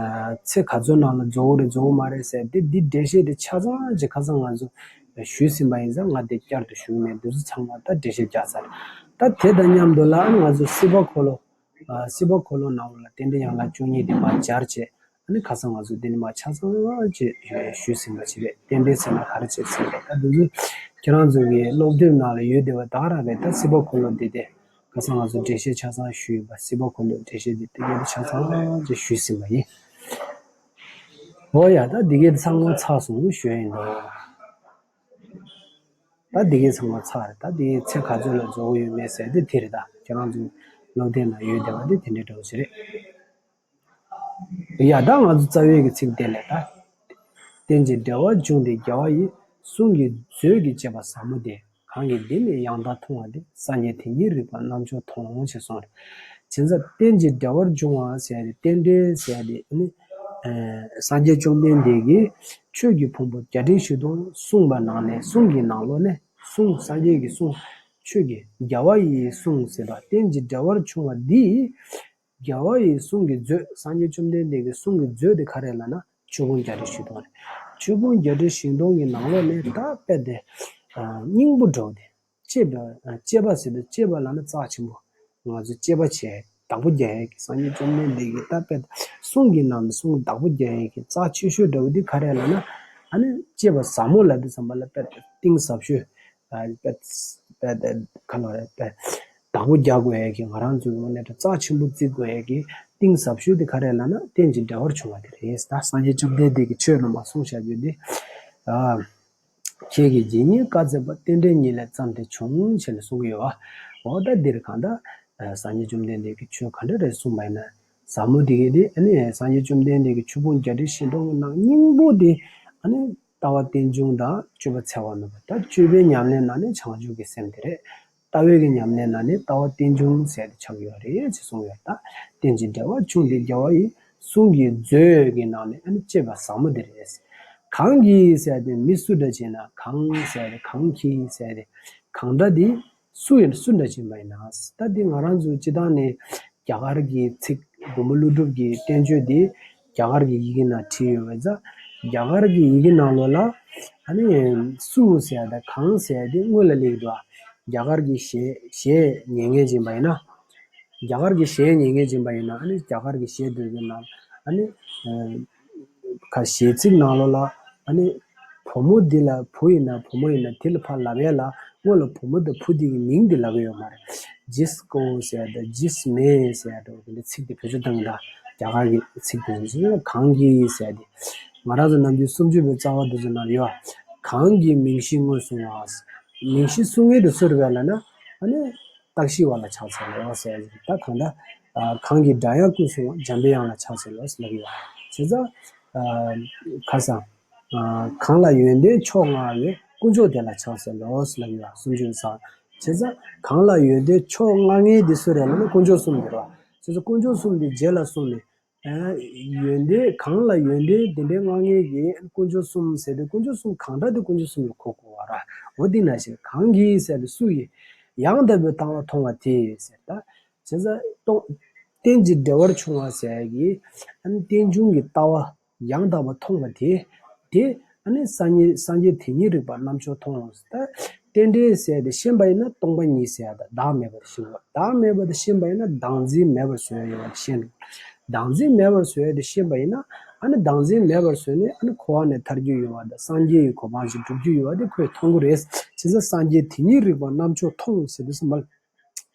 ཚེ་ག་ཚོད་ནང་ལ་རྫོགས་ཀྱི་རེད་རྫོགས་ཀྱི་མ་རེད་ཟེར་དེ་འདི་འགྲེལ་བཤད་དེ་ཆ་ཚང་ཅིག་ཁ་སང་ང་ཚོ་ཞུས་ཟིན་པ་ཡིན་ཙང་ང་དེ་བསྐྱར་དུ་ཞུ་གི་མེད། འདི་ཚོ་ཚང་མ་ད་འགྲེལ་བཤད་རྒྱག་ཚར། ད་དེ་དང་མཉམ་དུ་ལ་ང་ཚོ་སྲིད་པ་འཁོར་ལོ། ཨ། སྲིད་པ་འཁོར་ལོ་ནང་ལ་རྟེན་འབྲེལ་ཡན་ལག་བཅུ་གཉིས་དེ་མར་སྦྱར་བྱས། ཨ་ནི་ཁ་སང་ང་ཚོ་འདི་ནས་མར་ཆ་ཚང་ཅིག་ཞུས་ཟིན་པ་ཅིག་རེད། རྟེན་འབྲེལ་ཟེར་ན་ག་རེ་བྱེད་ཟེར་ན། ད་འདི་ཚོ་ཁྱེད་རང་ཚོ་གི་སློབ་དེབ་ནང་ལ་ཡོད་བསྡད་པ་ད་ག་རང་རེད། ད་སྲིད་པ་འཁོར་ལོ་འདི་དེ་ཁ་སང་ང་ཚོ་འགྲེལ་བཤད་ཆ་ཚང་ཞུས་ཡོད་པ། སྲིད་པ་འཁོར་ལོའི་འགྲེལ་བཤད་འདི་དེ་གས་ཆ་ཚང་ཅིག་ཞུས་ཟིན་པ་ཡིན། འོ་ཡ། ད་འདི་གས་ཚང་མ་ཚར་སོང་ཞུ་ཡ་ཡིན་ད། ད་འདི་གས་ཚང་མ་ཚར་རེད། ད་འདི་ཚེ་ག་ཚོད་ལ་རྫོགས་ཀྱི་ཡོད་མེད་ཟེར་དེ་དེ་རེད། ད་ཁྱེད་རང་ཚོའི་སློབ་དེབ་ནང་ཡོད་བསྡད་པ་དེ་དེ་འདྲའི་འདྲ་བོ་ཞིག་རེད། ཡ། ད་ང་ཚོ་རྩ་བའི་གི་ཚིག་དེ་ལས་ད། རྟེན་ཅིང་འབྲེལ་བར་འབྱུང་སྟེ་རྒྱལ་བ་ཡི། གསུང་གི་མཛོད་ཀྱི་བཅས་པ་ཟབ་མོ་དེ། གང་གིས་འདི་ནི་ཡང་དག་མཐོང་བ་དེ། སངས་རྒྱས་དེ་ཉིད་རིག་པ་རྣམ་མཆོག་མཐོང་། ཞེས་གསུངས་རེད། བྱས་ཙང་རྟེན་ཅིང་འབྲེལ་བར་འབྱུང་བ་ཟེར་ཡ་དེ། རྟེན་འབྲེལ་ཟེར་ཡ་དེ་ནི། ཨ། སངས་རྒྱས་བཅོམ་ལྡན་འདས་ཀྱིས་ཆོས་ཀྱི་ཕུང་པོ་བརྒྱད་ཁྲི་བཞི་སྟོང་གསུངས་པ་ནང་ནས། གསུང་གི་ནང་ལོགས་ནས། གསུང་། སངས་རྒྱས་ཀྱི་གསུང་། ཆོས་ཀྱི། རྒྱལ་བ་ཡི་གསུང་ཟེར་བ། རྟེན་ཅིང་འབྲེལ་བར་འབྱུང་བ་འདི། རྒྱལ་བ་ཡི་གསུང་གི་མཛོད། སངས་རྒྱས་བཅོམ་ལྡན་འདས་ཀྱི་གསུང་གི་མཛོད་དེ་ག་རེ་ལབ་ན། ཆོས་ཕུང་བརྒྱད་ཁྲི་བཞི་སྟོང་རེད། ཆོས་ཕུང་བརྒྱད་ཁྲི་བཞི་སྟོང་གི་ནང་ལོགས་ནས་ད་དཔེ་དེ། ཨ། སྙིང་པོ་འདྲ་བོ་དེ། གཅེས་པ། ཨ། གཅེས་པ་ཟེར་དུས། གཅེས་པ་ལབ་ན་རྩ་ཆེན་པོ། ང་ཚོ་གཅེས་པ་བྱས། བདག་པོ་རྒྱག་ཡས་ཀྱི། སངས་རྒྱས་བཅོམ་ལྡན་འདས་ཀྱིས་ད་དཔེ་གསུང་གི་ནང་ནས་གསུང་བདག་པོ་རྒྱག་ཡས་ཀྱི་རྩ་ཆེ་ཤོས་འདྲ་བོ་འདི་ག་རེ་ལབ་ན། ཨ་ནི་གཅེས་པ་ཟབ་མོ་ལབ་དུས་ཙམ་པ་ལ་དཔེ་གཏིང་ཟབ་ཤོས། ཨ། དཔེ། དཔེ་ག་ལ་རེད། དཔེ་བདག་པོ་རྒྱག་དགོས་ཡས་ཀྱི། ང་རང་ཚོའི་ངོས་ནས་རྩ་ཆེན་པོ་བརྩི་དགོས་ཡས་ཀྱི་གཏིང་ཟབ་ཤོས་འདི་ག་རེ་ལབ་ན། རྟེན་ཅིང་འབྲེལ་བར་འབྱུང་བ་དེ་རེད། ད་སངས་རྒྱས་བཅོམ་ལྡན་འདས་ཀྱིས་ཆོས་རྣམས་གསུངས་བཞག་རྒྱུ་འདི། ཨ། ཁྱེད་ཀྱིས་ཇི་སྙེད་བཀའ་སྩལ་པ། རྟེན་འབྲེལ་ཉིད་ལས་བརྩམས་ཏེ་བྱུང་། ཞེས་ལ་གསུང་གི་ཡོད་པ། འོ་ད་འདིར་གང་ལྟར། ཨ། སངས་རྒྱས་བཅོམ་ལྡན་འདས་ཀྱིས་ཆོས་ག་འདྲ་རེ་གསུངས་པ་ཡིན་ན། ཟབ་མོ་དེ་གས་དེ། ཨ་ནི་སངས་རྒྱས་བཅོམ་ལྡན་འདས་ཀྱི་ཆོས་ཕུང་བརྒྱད་ཁྲི་བཞི་སྟོང་གི་ནང་སྙིང་པོ་དེ། ཨ་ནི་ལྟ་བ་རྟེན་འབྱུང་དང་སྤྱོད་པ་འཚེ་བ་མེད་པ། ད་སྤྱོད་པའི་ཉམས་ལེན་ནང་ནས་བྱང་ཆུབ་ཀྱི་སེམས་དེ་རེད། ལྟ་བའི་གི་ཉམས་ལེན་ནང་ནས་ལྟ་བ་རྟེན་འབྱུང་ཟེར་དེ་ཆགས་ཡོད་རེད་ཅེས་གསུངས་ཡོད། ད་རྟེན་ཅིང་འབྲེལ་བར་འབྱུང་སྟེ་རྒྱལ་བ་ཡི། གསུང་གི་མཛོད་ཀྱི་ནང་ནས། ཨ་ནི་གཅེས་པ་ཟབ་མོ་དེ་རེད། གང་གིས་ཟེར་དེ་མི་སུ་འདྲ་བྱས་ན། གང་ཟེར་དེ། གང་གིས་ཟེར་དེ། གང་འདྲ་དེ་སུ་ཡིན། སུ་འདྲ་བྱས་པ་ཡིན་ན། ད་དེ་ང་རང་ཚོ་སྤྱིར་བཏང་ནས་རྒྱ་གར་གྱི་ཚིག་མགོན་པོ་ཀླུ་སྒྲུབ་ཀྱི་བསྟན་བཅོས་དེ་རྒྱ་གར་གྱི་ཡི་གེ་ནང་བྲིས་ཡོད་པ་ཙང་། རྒྱ་གར་གྱི་ཡི་གེ་ནང་ལོགས་ལ། ཨ་ནི་སུ་ཟེར་དང་གང་ཟེར་དེ་སྔོན་ལ་སླེབས་འདུག་རྒྱ་གར་གྱི་ཞེས། ཞེས་ཉན་མཁན་ཅིག་ཡིན་པ་ཡིན་ན། རྒྱ་གར་གྱི་ཞེས་ཉན་མཁན་ཅིག་ཡིན་པ་ཡིན་ན། ཨ་ནི་རྒྱ་གར་གྱི་ཞེས་དེ་གི་ནང་། ཨ་ནི། ཨ། ག། གཞས་ཚིག་ནང་ལོགས་ལ། ཨ་ནི་བུ་མོ་འདི་ལ། བུ་ཡིན་ན་བུ་མོ་ཡིན་ན་དེ་ལ་ཕར་ལབ་ཡས་ལ། སྔོན་ལ་བུ་མོ་དང་བུ་དེ་གི་མིང་དེ་ལབ་ཀྱི་ཡོད་མ་རེད། ཇིས་ཀོ་ཟེར་དང་ཇིས་མེ་ཟེར་དང་དེ་འདྲ་ཚིག་དེ་བེད་སྤྱོད་བཏང་གི་འདུག་རྒྱ་གར་གྱི་ཚིག་དེ་ཚོ་གང་གིས་ཟེར་དེ། ང་རང་ཚོ་ནམ་རྒྱུན་སུམ་ཅུ་པའི་རྩ་བ་དེ་ཚོ་ནང་ཡོད། གང་གིས་མིང་གཞི་སྔོན་སོང་བ། མིང་གཞི་གསུང་མཁན་དེ་སུ་རེད་པས་ལབ་ན། ཨ་ནི་རྟགས་ཤེས་པ་ལ་ཕྱག་འཚལ་ལོ་ཟེར། ད་གང་ལྟར། ཨ། གང་གིས་སྒྲ་དབྱངས་ཀུན་གསུང་བ། འཇམ་པའི་དབྱངས་ལ་ཕྱག་འཚལ་ལོ་ཟེར་ལབ་ཀྱི་ཡོད། བྱས་ཙང་། ཨ། ཁ་སང་། ཨ། གང་ལ་ཡོན་ཏན་མཆོག་མངའ་བའི། དཀོན་མཆོག་དེ་ལ་ཕྱག་འཚལ་ལོ་ཟེར་ལབ་ཀྱི་ཡོད། སུམ་ཅུ་པའི་རྩ་བ། བྱས་ཙང་གང་ལ་ཡོན་ཏན་མཆོག་མངའ་མཁན་དེ་སུ་རེད་ལབ་ན། དཀོན་མཆོག་གསུམ་དེ་རེད་པ། བྱས་ཙང་དཀོན་མཆོག་གསུམ་དེ་རྗེས་ལ་སོང་ནས། ཨ། ཡོན་ཏན། གང་ལ་ཡོན་ཏན་དེ་འདྲའི་མངའ་མཁན་གྱི་དཀོན་མཆོག་གསུམ་ཟེར་དུས། དཀོན་མཆོག་གསུམ་གང་འདྲ་དེ་དཀོན་མཆོག་གསུམ་ལ་གོ་དགོས་པ་རེད། འོ་དེ་ནང་བཞིན་གང་གིས་ཟེར་དུས་སུ་ཡིས། ཡང་དག་པའི་ལྟ་བ་མཐོང་བ་དེས་ཟེར། ད་བྱས་ཙང་རྟོག་རྟེན་ཅིང་འབྲེལ་བར་འབྱུང་བ་ཟེར་གྱི། ཨ་ནི་རྟེན་འབྱུང་གི་ལྟ་བ་ཡང་དག་པ་མཐོང་བ་དེ། དེ་ཨ་ནི་སངས་རྒྱས། སངས་རྒྱས་དེ་ཉིད་རིག་པ་རྣམ་མཆོག་མཐོང་། ད་རྟེན་འབྲེལ་ཟེར་དེ་ཤེས་པ་ཡིན་ན་སྟོང་པ་ཉིད་ཟེར་ཡ་དང་བདག་མེད་པར་ཤེས་པ། བདག་མེད་པ་དེ་ཤེས་པ་ཡིན་ན་བདག་འཛིན་མེད་པར་བཟོ་ཡ་ཡོད་པ་དེ་ཤེས་འགྲོ། བདག་འཛིན་མེད་པར་བཟོ་ཡ་དེ་ཤེས་པ་ཡིན་ན། ཨ་ནི་བདག་འཛིན་མེད་པར་བཟོས་ནས། ཨ་ནི་འཁོར་བ་ནས་ཐར་རྒྱུ་ཡོད་པ་དང་། སངས་རྒྱས་ཀྱི་གོ་འཕང་ཞིག་སྒྲུབ་རྒྱུ་ཡོད་པ་དེ་ཁོས་མཐོང་གི་རེད། བྱས་ཙང་སངས་རྒྱས་དེ་ཉིད་རིག་པ་རྣམ་མཆོག་མཐོང་ཟེར་དུས་ཙམ་པ་ལ།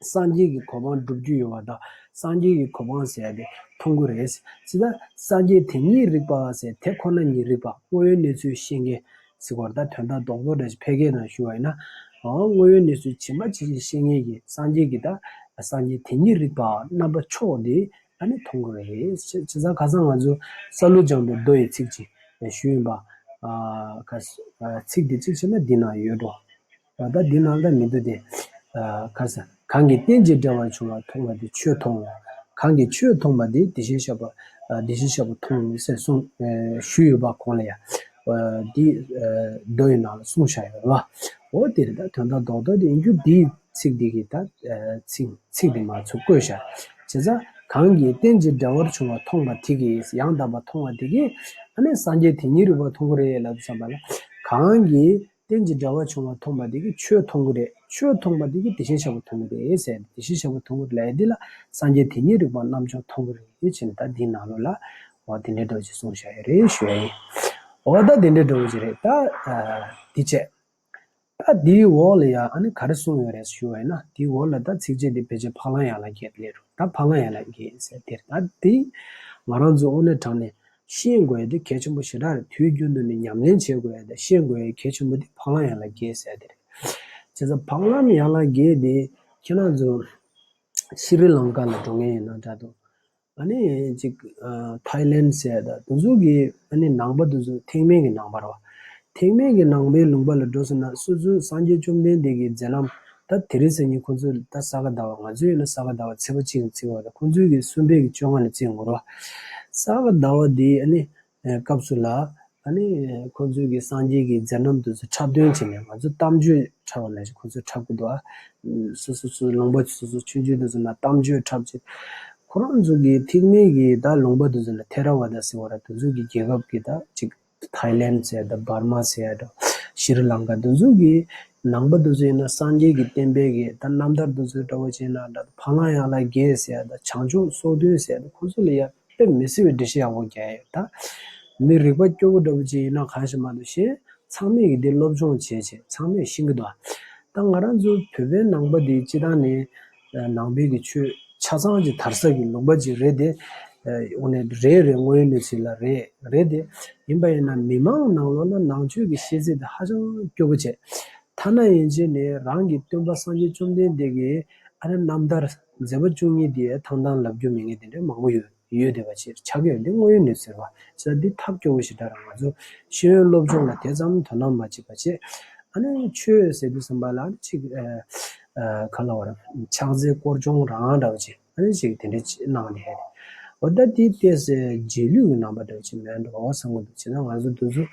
སངས་རྒྱས་ཀྱི་གོ་འཕང་སྒྲུབ་རྒྱུ་ཡོད་པ་དང་། སངས་རྒྱས་ཀྱི་གོ་འཕང་ཟེར་ཡ་དེ་མཐོང་གི་རེད། བྱས་ཙང་སངས་རྒྱས་དེ་ཉིད་རིག་པ་ཟེར། དེ་ཁོ་ན་ཉིད་རིག་པ། དངོས་ཡོད་གནས་ཚུལ་ཤེས་མཁན་ཟེར་བ་ད་དོན་དག་རྡོག་རྡོག་འདྲ་ཞིག་ཕལ་སྐད་ནང་ཞུ་བ་ཡིན་ན། འོ། དངོས་ཡོད་གནས་ཚུལ་ཇི་མ་ཇི་བཞིན་ཤེས་མཁན་གྱི་སངས་རྒྱས་ཀྱི། ད་སངས་རྒྱས་དེ་ཉིད་རིག་པ་རྣམ་པ་མཆོག་དེ་ཨ་ནི་མཐོང་གི་རེད། བྱས། བྱས་ཙང་ཁ་སང་ང་ཚོ་སཱ་ལུ་སྦྱངས་པའི་མདོ་ཡི་ཚིག་ཅིག་ཞུས་ཡིན་པ། ཨ། ཁ། ཨ། ཚིག་འདི་གཅིག་བྱས་ན་འདི་ན་ཡོད་འགྲོ། ཨ། ད་འདི་ནང་ལ་མི་འདུག་སྟེ། ཨ། ཁ་སང་། གང་གིས་རྟེན་ཅིང་འབྲེལ་བར་འབྱུང་བ་མཐོང་བ་དེ་ཆོས་མཐོང་ངོ་། གང་གིས་ཆོས་མཐོང་བ་དེ་དེ་བཞིན་གཤེགས་པ། ཨ། དེ་བཞིན་གཤེགས་པ་མཐོང་ཟེར་གསུངས། ཨ། ཞུས་ཡོད་པ་གོང་ལ་ཡ། ཨ། འདི། ཨ། མདོ་ཡི་ནང་ལ་གསུངས་བཞག་ཡོད་རེད་པ། འོ་དེ་རེད། ད་དོན་དག་རྡོག་རྡོག་དེ་ཡིན་རྒྱུ་འདིའི་ཚིག་འདི་གི། ད། ཨ། ཚིག་ཚིག་འདི་མ་ཚུགས་བཀོད་བཞག། བྱས་ཙང་གང་གིས་རྟེན་ཅིང་འབྲེལ་བར་འབྱུང་བ་མཐོང་བ་དེ་གིས། ཡང་དག་པ་མཐོང་བ་དེ་གིས་ཨ་ནི་སངས་རྒྱས་དེ་ཉིད་རིག་པ་མཐོང་གི་རེད་ལབ་བསམ་པ་ལ། གང་གིས། རྟེན་ཅིང་འབྲེལ་བར་འབྱུང་བ་མཐོང་བ་དེ་གིས་ཆོས་མཐོང་གི་རེད། ཆོས་མཐོང་བ་དེ་གིས་དེ་བཞིན་གཤེགས་པ་མཐོང་གི་རེད་ཟེར། དེ་བཞིན་གཤེགས་པ་མཐོང་གི་རེད་ལབ་ཡ་འདི་ལ་སངས་རྒྱས་དེ་ཉིད་རིག་པ་རྣམ་བྱང་མཐོང་གི་རེད་ཟེར་ནས། ད་འདིའི་ནང་ལོགས་ལ་འོ་དེ་འདྲའི་འདྲ་བོ་ཅིག་གསུངས་བཞག་ཡོད་རེད་ཞུ་ཡ་ཡིན། འོ་ད་དེ་འདྲའི་འདྲ་བོ་ཅིག་རེད། ད་ཨ་འདི་བྱས། ད་འདིའི་འོག་ལ་ཡང་ཨ་ནི་ག་རེ་གསུངས་ཡོད་རེད་ཞུ་བ་ཡིན་ན། འདིའི་འོག་ལ་ད་ཚིགས་བཅད་འདི་ཕལ་ཆེར་འཕགས་ལམ་ཡན་ལག་བརྒྱད་སླེབས་རེད། ད་འཕགས་ལམ་ཡན་ལག་བརྒྱད་ཟེར་དེ་རེད། ད་འདི་ང་རང་ཚོ་དངོས་གནས་དྲང་གནས་ཤེས་དགོས་ཡ་འདི་གལ་ཆེན་པོ་ཞེ་དྲག་རེད། དུས་རྒྱུན་དུ་ནས་ཉམས་ལེན་བྱེད་དགོས་ཡ་དང་ཤེས་དགོས་ཡ་གལ་ཆེན་པོ་འདི་འཕགས་ལམ་ཡན་ལག་བརྒྱད་ཟེར་དེ་རེད། བྱས་ཙང་འཕགས་ལམ་ཡན་ལག་བརྒྱད་འདི་ཁྱེད་རང་ཚོ་ཤྲི་ལང་ཀ་ལ་འགྲོ་མཁན་ཡིན་ན་འདྲ་འདུག་ཨ་ནི་ཅིག་ཨ་ཐའི་ལེན་ཟེར་ད་དེ་ཚོ་གི་ཨ་ནི་ནང་པ་དེ་ཚོ་ཐེག་དམན་གྱི་ནང་པ་རེད་བ། ཐེག་དམན་གྱི་ནང་པའི་ལུང་པ་ལ་འགྲོ་སོང་ན་སོ་སོའི་སངས་རྒྱས་བཅོམ་ལྡན་འདས་ཀྱི་མཛད་རྣམ། ད་དེ་རིང་སང་ཉིན་ཁོང་ཚོ་ད་ས་ག་ཟླ་བ། ང་ཚོ་ཡིན་ན་ས་ག་ཟླ་བ་ཚེས་པ་གཅིག་ནས་བརྩི་བ་དང་། ཁོང་ཚོའི་གི་གསུམ་པའི་གི་བཅོ་ལྔ་ནས་བརྩི་ཡོང་གི་རེད་བ། ས་ག་ཟླ་བ་དེའི་ཨ་ནི་སྐབས་སུ་ལ་ཨ་ནི་ཁོང་ཚོའི་གི་སངས་རྒྱས་ཀྱི་མཛད་རྣམ་དེ་ཚོ་འཁྲབ་སྟོན་བྱས་ནས། ང་ཚོ་གཏམ་བརྗོད་འཁྲབ་པ་ནང་བཞིན་ཁོང་ཚོས་འཁྲབ་གི་འདུག་ཨ། སོ་སོ་སོ་ལུང་པ་སོ་སོ་ཆུང་ཆུང་དེ་ཚོ་ནང་གཏམ་བརྗོད་འཁྲབ་བྱས། ཁོ་རང་ཚོ་གི་ཐེག་དམན་གྱི་ད་ལུང་པ་དེ་ཚོ་ལ་ཐེ་ར་ཝ་ད་ཟེར་བ་ར་དེ་ཚོ་གི་རྒྱལ་ཁབ་ཀྱི་ད་ཅིག་ཐའི་ལེན་ཟེར་ད་འབར་མ་ཟེར་ད་ཤྲི་ལང་ཀ་དེ་ཚོ་གི་ནང་པ་དེ་ཚོ་ཡིན་ན་སངས་རྒྱས་ཀྱི་བསྟན་པའི་གི་ད་རྣམ་ཐར་དེ་ཚོ་འདྲ་བོ་བྱས་ན་ད་འཕགས་ལམ་ཡན་ལག་བརྒྱད་ཟེར་ད་བྱང་ཆུབ་སོ་བདུན་ཟེར་ད་ཁོ་ཚོ་ལ་ཡ་དཔེ་མི་སྲིད་པའི་འགྲེལ་བཤད་ཡག་པོ་རྒྱག་ཡོད། ད་མི་རིག་པ་སྐྱོ་པོ་འདྲ་པོ་ཅིག་ཡིན་ན་གང་ཞིག་མ་གཏོགས་གཞན་ཚང་མས་ཀྱི་འདི་སློབ་སྦྱོང་བྱས་བྱས་ཚང་མས་ཤེས་ཀྱི་འདུག་ད་ང་རང་ཚོ་བོད་པའི་ནང་པ་འདི་སྤྱི་བཏང་ནས་ནང་པའི་གི་ཆོས་ཆ་ཚང་གི་དར་ས་གི་ལུང་པ་ཅིག་རེད་དེ། དངོས་གནས་རེད་རེད། དངོས་ཡོད་གནས་ཚུལ་ལ་རེད་རེད་དེ། ཡིན་པ་ཡིན་ན་མི་མང་ནང་ལོགས་ན་ནང་ཆོས་ཀྱི་ཤེས་ཚད་དེ་ཧ་ཅང་སྐྱོ་པོ་བྱས། ཐ་ན་ཡན་ཆད་ནས་རང་གི་སྟོན་པ་སངས་རྒྱས་བཅོམ་ལྡན་འདས་ཀྱི་ཨ་ནི་རྣམ་ཐར་མཛད་པ་བཅུ་གཉིས་དེ་ཐང་ཐང་ལབ་རྒྱུ་མེད་མཁན་དེ་འདྲ་མང་པོ་ཡོད། ཡོད་བསྡད་པ་ཅིག་ཆགས་ཀྱི་ཡོད། འདི་དངོས་ཡོད་གནས་ཚུལ་རེད་བ། བྱས་ཙང་འདི་ཐབས་སྐྱོ་བོ་ཞིག་འདྲ་ར། ང་ཚོ་ཤེས་ཡོན་སློབ་སྦྱོང་ལ་དེ་ཙམ་དོ་སྣང་མ་བྱེད་པ་བྱས། ཨ་ནི་ཆོས་ཟེར་དུས་ཙམ་པ་ལ་ཅིག་ཨ་ཨ་ག་ལབ་དགོས་རེད། ཕྱག་འཚལ་སྐོར་སྦྱོང་རང་འདྲ་བ་ཅིག་ཨ་ནི་ཅིག་དེ་འདྲ་ཅིག་གནང་ནས། འོ་ད་འདི་ཏོག་ཙམ་རྗེས་ལུས་ཀྱི་རྣམ་པ་འདྲ་བ་ཅིག་མེད་འགྲོ་བསམ་གྱི་འདུག་བྱས་ན་ང་ཚོ་འདི་ཚོ་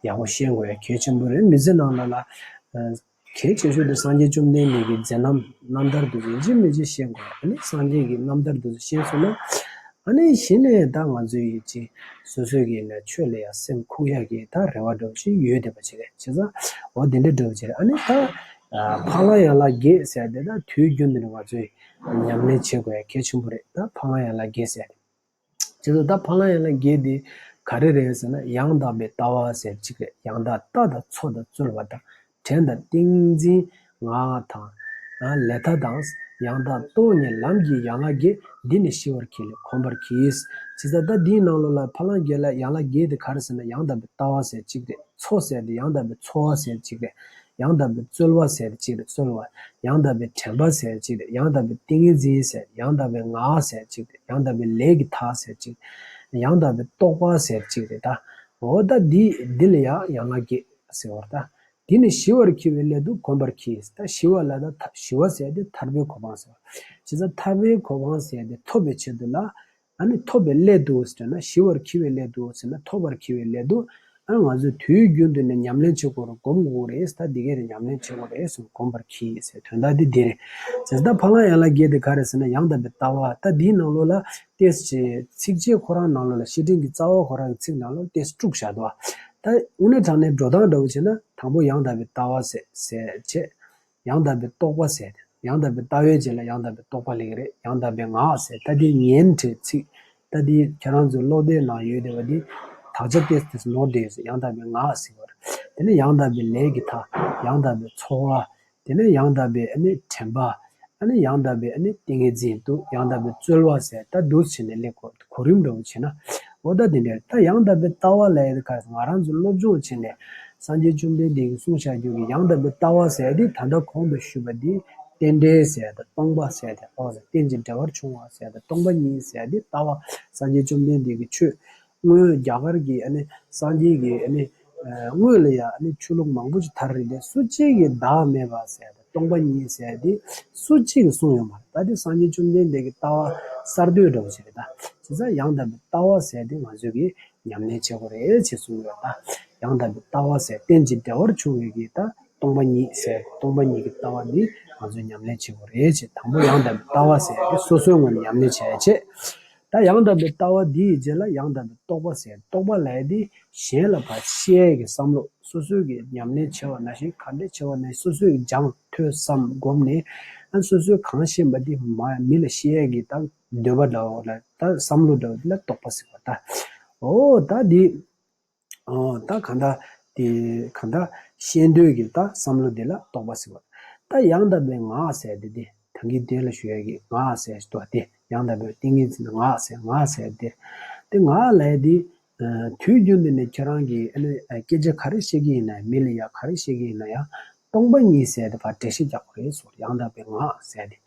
ཡག་པོ་ཤེས་དགོས་ཡ་གལ་ཆེན་པོ་རེད། མི་ཚེ་ནང་ལ་ལ་ཨ། གལ་ཆེ་ཤོས་དེ་སངས་རྒྱས་བཅོམ་ལྡན་འདས་ཀྱི་མཛད་རྣམ་རྣམ་ཐར་དེ་ཚོ་ཡིན་གཅིག་མིན་གཅིག་ཤེས་དགོས། ཨ་ནི་སངས་རྒྱས་ཀྱི་རྣམ་ཐར་དེ་ཚོ་ཤེས་སོང་ན། ཨ་ནི་གཞི་ནས་ད་ང་ཚོའི་ཡིན་གཅིག་སོ་སོའི་གི་ནས་ཆོས་ལ་ཡང་སེམས་ཁུག་ཡག་གི་ད་རེ་བ་འདྲ་བོ་ཞིག་ཡོད་བསྡད་པ་ཅིག་རེད། བྱས་ཙང་འོ་དེ་འདྲ་འདྲ་བོ་ཅིག་རེད། ཨ་ནི་ད་འཕགས་ལམ་ཡན་ལག་བརྒྱད་ཟེར་དེ་ད་དུས་རྒྱུན་དུ་ནས་ང་ཚོས་ཉམས་ལེན་བྱེད་དགོས་ཡ་གལ་ཆེན་པོ་རེད། ད་འཕགས་ལམ་ཡན་ལག་བརྒྱད་ཟེར་དེ། བྱས་ཙང་ད་འཕགས་ལམ་ཡན་ལག་བརྒྱད་དེ་ག་རེ་རེད་ཟེར་ན། ཡང་དག་པའི་ལྟ་བ་ཟེར་གཅིག་རེད། ཡང་དག་ལྟ་དང་ཚོ་དང་རྩོལ་བ་དང་དྲན་དང་ཏིང་འཛིན་ངག་དང་ལས་མཐའ་དང་། ཡང་དག་སྟོང་ཉིད་ལམ་གྱི་ཡན་ལག་བརྒྱད། འདི་ནི་ཤེས་པར་གྱིས་ལས་གོམས་པར་གྱིས། བྱས་ཙང་ད་འདིའི་ནང་ལོགས་ལ་འཕགས་ལམ་བརྒྱད་ལ་ཡན་ལག་བརྒྱད་དེ་ག་རེ་ཟེར་ན། ཡང་དག་པའི་ལྟ་བ་ཟེར་གཅིག་རེད། ཚོ་ཟེར་དེ་ཡང་དག་པའི་ཚོ་བ་ཟེར་གཅིག་རེད། ཡང་དག་པའི་རྩོལ་བ་ཟེར་གཅིག་རེད། རྩོལ་བ། ཡང་དག་པའི་དྲན་པ་ཟེར་གཅིག་རེད། ཡང་དག་པའི་ཏིང་ངེ་འཛིན་ཟེར། ཡང་དག་པའི་ངག་ཟེར་གཅིག་རེད། ཡང་དག་པའི་ལས་ཀྱི་མཐའ་ཟེར་གཅིག་ཡང་དག་པའི་རྟོག་པ་ཟེར་གཅིག་རེད་ད། འོ་ད་འདི་འདི་ལ་ཡང་ཡན་ལག་བརྒྱད་ཟེར་བ་རེད་ད། འདི་ནི་ཞི་བར་གྱུར་པའི་སླད་དུ་གོམས་པར་གྱིས། ད་ཞི་བ་ལ་ད་ཐ་ཞི་བ་ཟེར་དེ་ཐར་པའི་གོ་འཕང་ཟེར་བ། བྱས་ཙང་ཐར་པའི་གོ་འཕང་ཟེར་དེ་ཐོབ་པའི་ཆེད་དུ་ལ། ཨ་ནི་ཐོབ་པའི་སླད་དུ་ཟེར་ན། ཞི་བར་གྱུར་པའི་སླད་དུ་ཟེར་ན། ཐོབ་པར་གྱུར་པའི་སླད་དུ། ཨ་ང་ཚོས་དུས་རྒྱུན་དུ་ནས་ཉམས་ལེན་བྱེད་དགོས་རེད། སྒོམ་དགོས་རེད། ད་འདི་གས་རེད། ཉམས་ལེན་བྱེད་དགོས་རེད་ཟེར། གོམས་པར་གྱིས་ཟེར་དོན་དག་འདི་འདི་རེད། བྱས་ཙང་ད་འཕགས་ལམ་ཡན་ལག་བརྒྱད་དེ་ག་རེ་ཟེར་ན། ཡང་དག་པའི་ལྟ་བ། ད་འདིའི་ནང་ལོགས་ལ་ཏོག་ཙམ་ཚིགས་བཅད་ཁོ་རང་ནང་ལོགས་ལ་བཤེས་སྤྲིང་གི་རྩ་བ་ཁོ་རང་གི་ཚིག་ནང་ལོགས་ཏོག་ཙམ་དཀྲུགས་བཞག་འདུག་ད་དངོས་གནས་དྲང་གནས་འགྲོ་སྟངས་འདྲ་བོ་བྱས་ན། དང་པོ་ཡང་དག་པའི་ལྟ་བ་ཟེར་ཟེར་བྱས། ཡང་དག་པའི་རྟོག་པ་ཟེར་ཏེ། ཡང་དག་པའི་ལྟ་བའི་རྗེས་ལ་ཡང་དག་པའི་རྟོག་པ་སླེབས་ཀྱི་རེད། ཡང་དག་པའི་ངག་ཟེར། ད་འདི་ཉན་བྲིས་ཚིག་ད་འདི་ཁྱེད་རང་ཚོའི་ཀློག་དེབ་ནང་ཡོད་བསྡད་པ་འདི་དག་ཆ་ཏོག་ཙམ་ནོར་བསྡད་ཡོད་ཟེར། ཡང་དག་པའི་ངག་ཟེར་བ་རེད། དེ་ནས་ཡང་དག་པའི་ལས་ཀྱི་མཐའ། ཡང་དག་པའི་ཚོར་བ། དེ་ནས་ཡང་དག་པའི་ཨ་ནི་དྲན་པ། ཨ་ནི་ཡང་དག་པའི་ཨ་ནི་ཏིང་ངེ་འཛིན་འདུག་ཡང་དག་པའི་རྩོལ་བ་ཟེར། ད་འདུག་སེ་བྱས་ནས་སླེབས་དགོས། གོ་རིམ་འདྲ་བོ་བྱས་ན། འོ་ད་དེ་འདྲ་རེད། ད་ཡང་དག་པའི་ལྟ་བ་ལབ་ཡ་དེ་ག་རེ་ཟེར། ང་རང་ཚོ་སློབ་སྦྱོང་བྱས་ནས་སངས་རྒྱས་བཅོམ་ལྡན་འདས་ཀྱིས་གསུངས་བཞག་རྒྱུ་གི་ཡང་དག་པའི་ལྟ་བ་ཟེར་ཡ་དེ། ད་ལྟ་གོང་དུ་ཞུས་པ་འདི་རྟེན་འབྲེལ་ཟེར་ཡ་དང་། སྟོང་པ་ཟེར་ཡ་དེ། ཨོ་ཟེར། རྟེན་ཅིང་འབྲེལ་བར་འབྱུང་བ་ཟེར་ཡ་དང་། སྟོང་པ་ཉིད་ཟེར་ཡ་དེ་ལྟ་བ། སངས་རྒྱས་བཅོམ་ལྡན་འདས་ཀྱི་ཆོས་སྔོན་རྒྱ་གར་གྱི་ཨ་ནི་སངས་རྒྱས་ཀྱི་ཨ་ནི་ཨ་སྔོན་ལ་ཡ་ཨ་ནི་ཆོས་ལུགས་མང་པོ་ཅིག་དར་རེད་དེ། སུ་གཅིག་གིས་བདག་མེད་པ་ཟེར་ཡ་དང་། སྟོང་པ་ཉིད་ཟེར་ཡ་དེ་སུ་གཅིག་གིས་གསུངས་ཡོད་མ་རེད། ད་དེ་སངས་རྒྱས་བཅོམ་ལྡན་འདས་ཀྱི་ལྟ་བ་གསར་གཏོད་འདྲ་བོ་ཞིག་རེད་ད། བྱས་ཙང་ཡང་དག་པའི་ལྟ་བ་ཟེར་ཡ་དེ་ང་ཚོས་ཀྱིས་ཉམས་ལེན་བྱེད་དགོས་རེད་ཅེས་གསུངས་ཡོད་ད། ཡང་དག་པའི་ལྟ་བ་ཟེར། རྟེན་ཅིང་འབྲེལ་བར་འབྱུང་བའི་གི་ད་སྟོང་པ་ཉིད་ཟེར། སྟོང་པ་ཉིད་ཀྱི་ལྟ་བ་འདི་ང་ཚོས་ཉམས་ལེན་བྱེད་དགོས་རེད་ཅེས། དང་པོ་ཡང་དག་པའི་ལྟ་བ་ཟེར་ཡ་དེ་སོ་སོའི་ངོས་ནས་ཉམས་ལེན་བྱེད་ཡ་བྱེད། ད་ཡང་དག་པའི་ལྟ་བ་འདིའི་རྗེས་ལ་ཡང་དག་པའི་རྟོག་པ་ཟེར། རྟོག་པ་ལབ་ཡ་དེ་གཞན་ལ་ཕར་བཤད་ཡ་གི་བསམ་བློ། སོ་སོའི་གི་ཉམས་ལེན་བྱེད་པ་ནང་བཞིན་ག་འདྲ་བྱེད་པ་ནང་བཞིན་སོ་སོའི་གི་སྦྱངས་ཐོས་བསམ་སྒོམ་ནས། ཨ་སོ་སོའི་གང་ཤེས་པ་དེ་མ་མི་ལ་བཤད་ཡས་ཀྱི་ད་འདོད་པ་འདྲ་བོ་ལ་ད་བསམ་བློ་འདྲ་བོ་དེ་ལ་རྟོག་པ་ཟེར་བ་ད། འོ་ད་དེ། ཨོ། ད་གང་ལྟར་དེ་གང་ལྟར་ཤེས་འདོད་ཀྱི་ད་བསམ་བློ་དེ་ལ་རྟོག་པ་ཟེར་བ། ད་ཡང་དག་པའི་ངག་ཟེར་དེ་དེ་ད་གིན་དེ་ལ་ཞུ་ཡ་གི་ངག་ཟེར་ཞིག་འདུག་དེ་ཡང་དག་པའི་ཏིང་ངེ་འཛིན་ངག་ཟེར་ངག་ཟེར་དེ། དེ་ངག་ལས་དེ། དུས་རྒྱུན་དུ་ནས་ཁྱེད་རང་གིས་ཨ་ནི་སྐད་ཆ་ག་རེ་བཤད་ཀྱི་ཡིན་ན་མི་ལ་ཡ་ག་རེ་བཤད་ཀྱི་ཡིན་ན་ཡང་སྟོང་པ་ཉིད་ཟེར་དེ་ཕར་འགྲེལ་བཤད་རྒྱག་དགོས་རེད་ཟེར། ཡང་དག་པའི་ངག་ཟེར་དེ།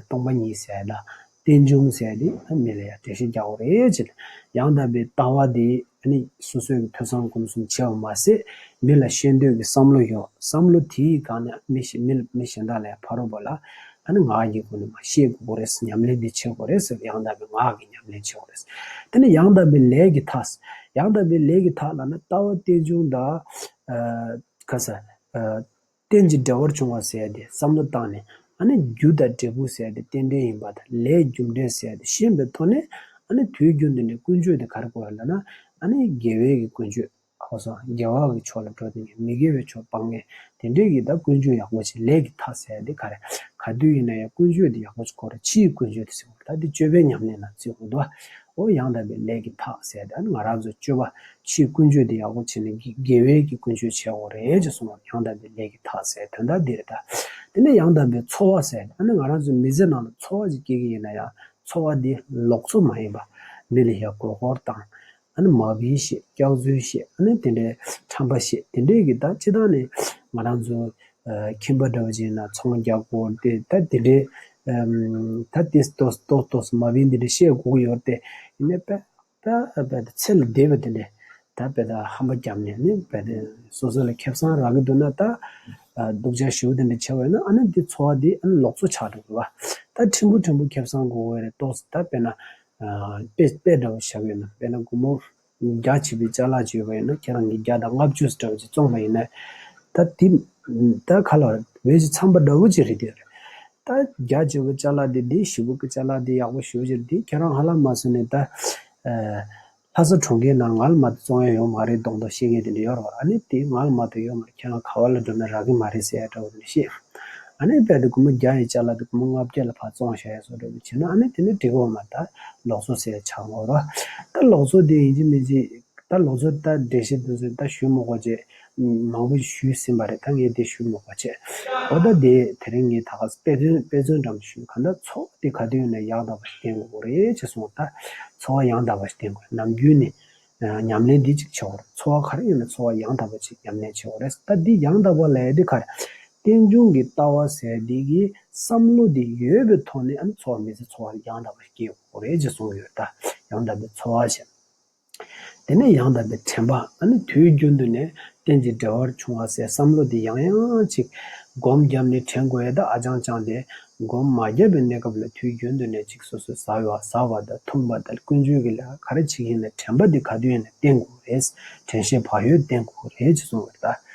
སྟོང་པ་ཉིད་ཟེར་ཡ་དང་རྟེན་འབྱུང་ཟེར་ཡ་དེ་མི་ལ་ཡང་འགྲེལ་བཤད་རྒྱག་དགོས་རེད་ཅེས། ཡང་དག་པའི་ལྟ་བ་དེ་ནི་སོ་སོའི་ཐོས་བསམ་སྒོམ་གསུམ་བྱས་པ་མ་ཟད་མི་ལ་བཤད་འདོད་ཀྱི་བསམ་བློ་ཡོད། བསམ་བློ་དེའི་སྒང་ནས་མི་ཞིག་མི་མི་གཞན་དག་ལ་ཡང་ཕ་རོལ་པོ་ལ་ཨ་ནི་ངག་གི་སྒོ་ནས་མ་བཤད་དགོས་རེད། ཉམས་ལེན་འདི་བྱེད་དགོས་རེད་ཟེར། ཡང་དག་པའི་ངག་གི་ཉམས་ལེན་བྱེད་དགོས་རེད། དེ་ནས་ཡང་དག་པའི་ལས་ཀྱི་མཐའ། ཡང་དག་པའི་ལས་ཀྱི་མཐའ་ལབ་ན་ལྟ་བ་རྟེན་འབྱུང་དང་། ཁ་ས། རྟེན་གྱི་འབྲེལ་བར་འབྱུང་བ་ཟེར་ཡ་དེ་བསམ་བློ་བཏང་ནས། ཨ་ནི་རྒྱུ་དང་འབྲས་བུ་ཟེར་ཡ་དེ་རྟེན་འབྲེལ་ཡིན་པ་དང་ལས་རྒྱུ་འབྲས་ཟེར་ཡ་དེ་ཤེས་པའི་ཐོག་ནས། ཨ་ནི་དུས་རྒྱུན་དུ་ནས་ཀུན་སྤྱོད་དེ་ག་རེ་དགོས་ལབ་ན། ཨ་ནི་དགེ་བའི་གི་ཀུན་སྤྱོད་ཧོ་སོ་དགེ་བ་གི་ཕྱོགས་ལ་འགྲོ་དེ་ངས་མི་དགེ་བའི་ཕྱོགས་སྤང་ངས་དེ་འདྲས་ཀྱི་ད་ཀུན་སྤྱོད་ཡག་པོ་བྱེད། ལས་ཀྱི་མཐའ་ཟེར་ཡ་དེ་ག་རེ། ག་དུས་ཡིན་ན་ཡང་ཀུན་སྤྱོད་དེ་ཡག་པོ་བྱེད་དགོས་རེད། ཕྱིའི་ཀུན་སྤྱོད་དེ་ཟེར་དགོས་རེད། ད་དེ་སྤྱོད་པའི་ཉམས་ལེན་ལ་བརྩི་དགོས་འདུག་འོ་ཡང་དག་པའི་ལས་ཀྱི་མཐའ་ཟེར་ཡ་དེ་ཨ་ནི་ང་རང་ཚོ་སྤྱོད་པ། ཕྱིའི་ཀུན་སྤྱོད་དེ་ཡག་པོ་བྱས་ནས་དགེ་དགེ་བའི་གི་ཀུན་སྤྱོད་བྱེད་དགོས་རེད་ཅེས་གསུངས་པ། ཡང་དག་པའི་ལས་ཀྱི་མཐའ་ཟེར་དོན་དག་འདི་རེད་ད། དེ་ནས་ཡང་དག་པའི་འཚོ་བ་ཟེར་ཨ་ནི་ང་རང་ཚོའི་མི་ཚེ་ནང་ལ་འཚོ་བ་ཅིག་སྐྱེལ་གྱི་ཡིན་ན་ཡང་འཚོ་བ་འདི་ལོག་འཚོ་མ་ཡིན་པ་མི་ལ་ཡ་མགོ་སྐོར་བཏང་། ཨ་ནི་མ་བིན་བཤད་སྐྱག་རྫུན་བཤད་ཨ་ནི་དེ་འདྲའི་ཁྲམ་པ་བཤད་དེ་འདྲའི་གི་ད་སྤྱི་བཏང་ནས་ང་རང་ཚོ་ཁྱིམ་པ་འདྲ་བོ་ཅིག་ཡིན་ན་ཚོང་རྒྱག་དགོས་ཏེ་ད་དེ་འདྲའི་ད་དེ་ཏོག་ཏོག་ཏོག་མ་བིན་དེ་འདྲ་བཤད་དགོས་ཀྱི་ཡོད་དེ་ཡིན་ནའི་དཔེ། ད་བས་ད་ཚེ་ལ་བདེ་བ་དེ་འདྲས། ད་བས་ད་ཧམ་པ་བརྒྱབ་ནས་ནི་བས་ད་སོ་སོ་ལ་ཁེ་བཟང་རག་གི་འདུག་ན་ད། སྡུག་ཅག་ཞེ་པོ་དེ་འདྲས་བྱས་པ་ཡིན་ན་ཨ་ནི་འདི་འཚོ་བ་འདི་ཨ་ནི་ལོག་འཚོ་ཆགས་འགྲོ་གི་རེད་བ། ད་ཕྲན་བུ་ཕྲན་བུ་ཁེ་བཟང་དགོས་ཀྱི་རེད་ཏོག་ཙམ་ད་དཔེར་ན། དཔེ་དཔེ་འདྲ་བོ་བཞག་ཡོད་ན་དཔེར་ན་སྒོར་མོ་བརྒྱ་བྱས་པའི་ཅ་ལག་ཅིག་ཡོད་པ་ཡིན་ན་ཁྱེད་རང་གིས་བརྒྱ་དང་ལྔ་བཅུ་འདྲ་བོ་ཅིག་བཙོངས་པ་ཡིན་ན། ད་དེ་ད་ག་ལ་བས་ཅིག་འཚམ་པ་འདྲ་བོ་ཅིག་རེད་དེ། ད་རྒྱ་ཆེ་བོ་ཅ་ལག་དེ་འདི་ཞེ་པོ་གི་ཅ་ལག་དེ་ཡག་པོ་ཞེ་པོ་ཅིག་རེད་དེ་ཁྱེད་རང་ཧ་ལམ་མ་སོང་ནས་ད། ལྷ་ས་གྲོང་ཁྱེར་ནང་ང་ལ་མ་གཏོགས་བཙོང་ཡ་ཡོད་མ་རེད་མདོག་མདོག་བཤད་མཁན་དེ་འདྲ་ཡོད་རེད་བ། ཨ་ནི་དེ་ང་ལ་མ་གཏོགས་ཡོད་མ་རེད། ཁྱེད་རང་ག་བ་ལ་འགྲོ་ན་རག་གི་མ་རེད་ཟེར་ཡ་འདྲ་བོ་དེ་འདྲ་བཤད། ཨ་ནི་དཔེ་དེ་སྒོར་མོ་བརྒྱ་ཡི་ཅ་ལག་དེ་སྒོར་མོ་ལྔ་བརྒྱ་ལ་ཕར་བཙོང་བཞག་ཡ་བཟོ་འདྲ་བོ་བྱས་ན་ཨ་ནི་དེ་ནི་འགྲིག་གི་ཡོད་མ་རེད། ད་ལོག་འཚོ་ཟེར་ཡ་ཆགས་ཡོད་རེད་བ། ད་ལོག་འཚོ་དེ་ཡིན་གཅིག་མིན་གཅིག་ད་ལོ་ཚོད་ད་འགྲེལ་བཤད་དུ་ཚོད་ད་ཞུ་མི་དགོས་བྱས། མང་པོ་ཞུས་ཟིན་པ་རེད། ད་ངས་དེ་ཞུ་མི་དགོས་བྱས། འོ་ད་དེ་དེ་རིང་ངས་ད་ག་དཔེ་མཚོན་དཔེ་མཚོན་འདྲ་མ་ཞུ་གང་ལྟར་འཚོ་བ་དེ་ག་དུས་ཡིན་ན་ཡང་དག་པ་ཞིག་བསྟེན་དགོས་རེད་ཅེས་གསུངས། ད་འཚོ་བ་ཡང་དག་པ་ཞིག་བསྟེན་དགོས་ནམ་རྒྱུན་ནས་ཉམས་ལེན་འདི་གཅིག་བྱེད་དགོས་རེད། འཚོ་བ་ག་རེ་ཡིན་ན་འཚོ་བ་ཡང་དག་པ་ཅིག་ཉམས་ལེན་བྱེད་དགོས་རེད། ད་འདི་ཡང་དག་པ་ལབ་ཡ་འདི་ག་རེ། རྟེན་འབྱུང་གི་ལྟ་བ་ཟེར་འདི་གི་བསམ་བློ་འདི་ཡོད་པའི་ཐོག་ནས་ཨ་ནི་འཚོ་བ་མི་ཚེ་འཚོ་བ་ཡང་དག་པ་ཞིག་སྐྱེལ་དགོས་རེད་ཅེས་གསུངས་ཡོད། ད་ཡང་དག་པའི་འཚོ་བ་ཞེས། དེ་ནས་ཡང་དག་པའི་དྲན་པ་ཨ་ནི་དུས་རྒྱུན་དུ་ནས་རྟེན་གྱི་འབྲེལ་བར་འབྱུང་བ་ཟེར་བསམ་བློ་འདི་ཡང་ཡང་ཅིག་སྒོམ་བརྒྱབ་ནས་དྲན་དགོས་ཡ་ད་ཨ་ཅང་ཅང་དེ་སྒོམ་མ་བརྒྱབ་པའི་གནས་སྐབས་ལ་དུས་རྒྱུན་དུ་ནས་ཅིག་སོ་སོས་ཟ་བ་ཟ་བ་དང་འཐུང་བ་དང་ཀུན་སྤྱོད་ཀྱི་ལས་ཀ་ག་རེ་བྱེད་ཀྱི་ཡིན་ན་དྲན་པ་འདི་ག་དུས་ཡིན་ན་བསྟེན་དགོས་རེད། དྲན་ཤེས་བག་ཡོད་བསྟེན་དགོས་རེད་ཅེས་གསུངས་པ་རེད་ད།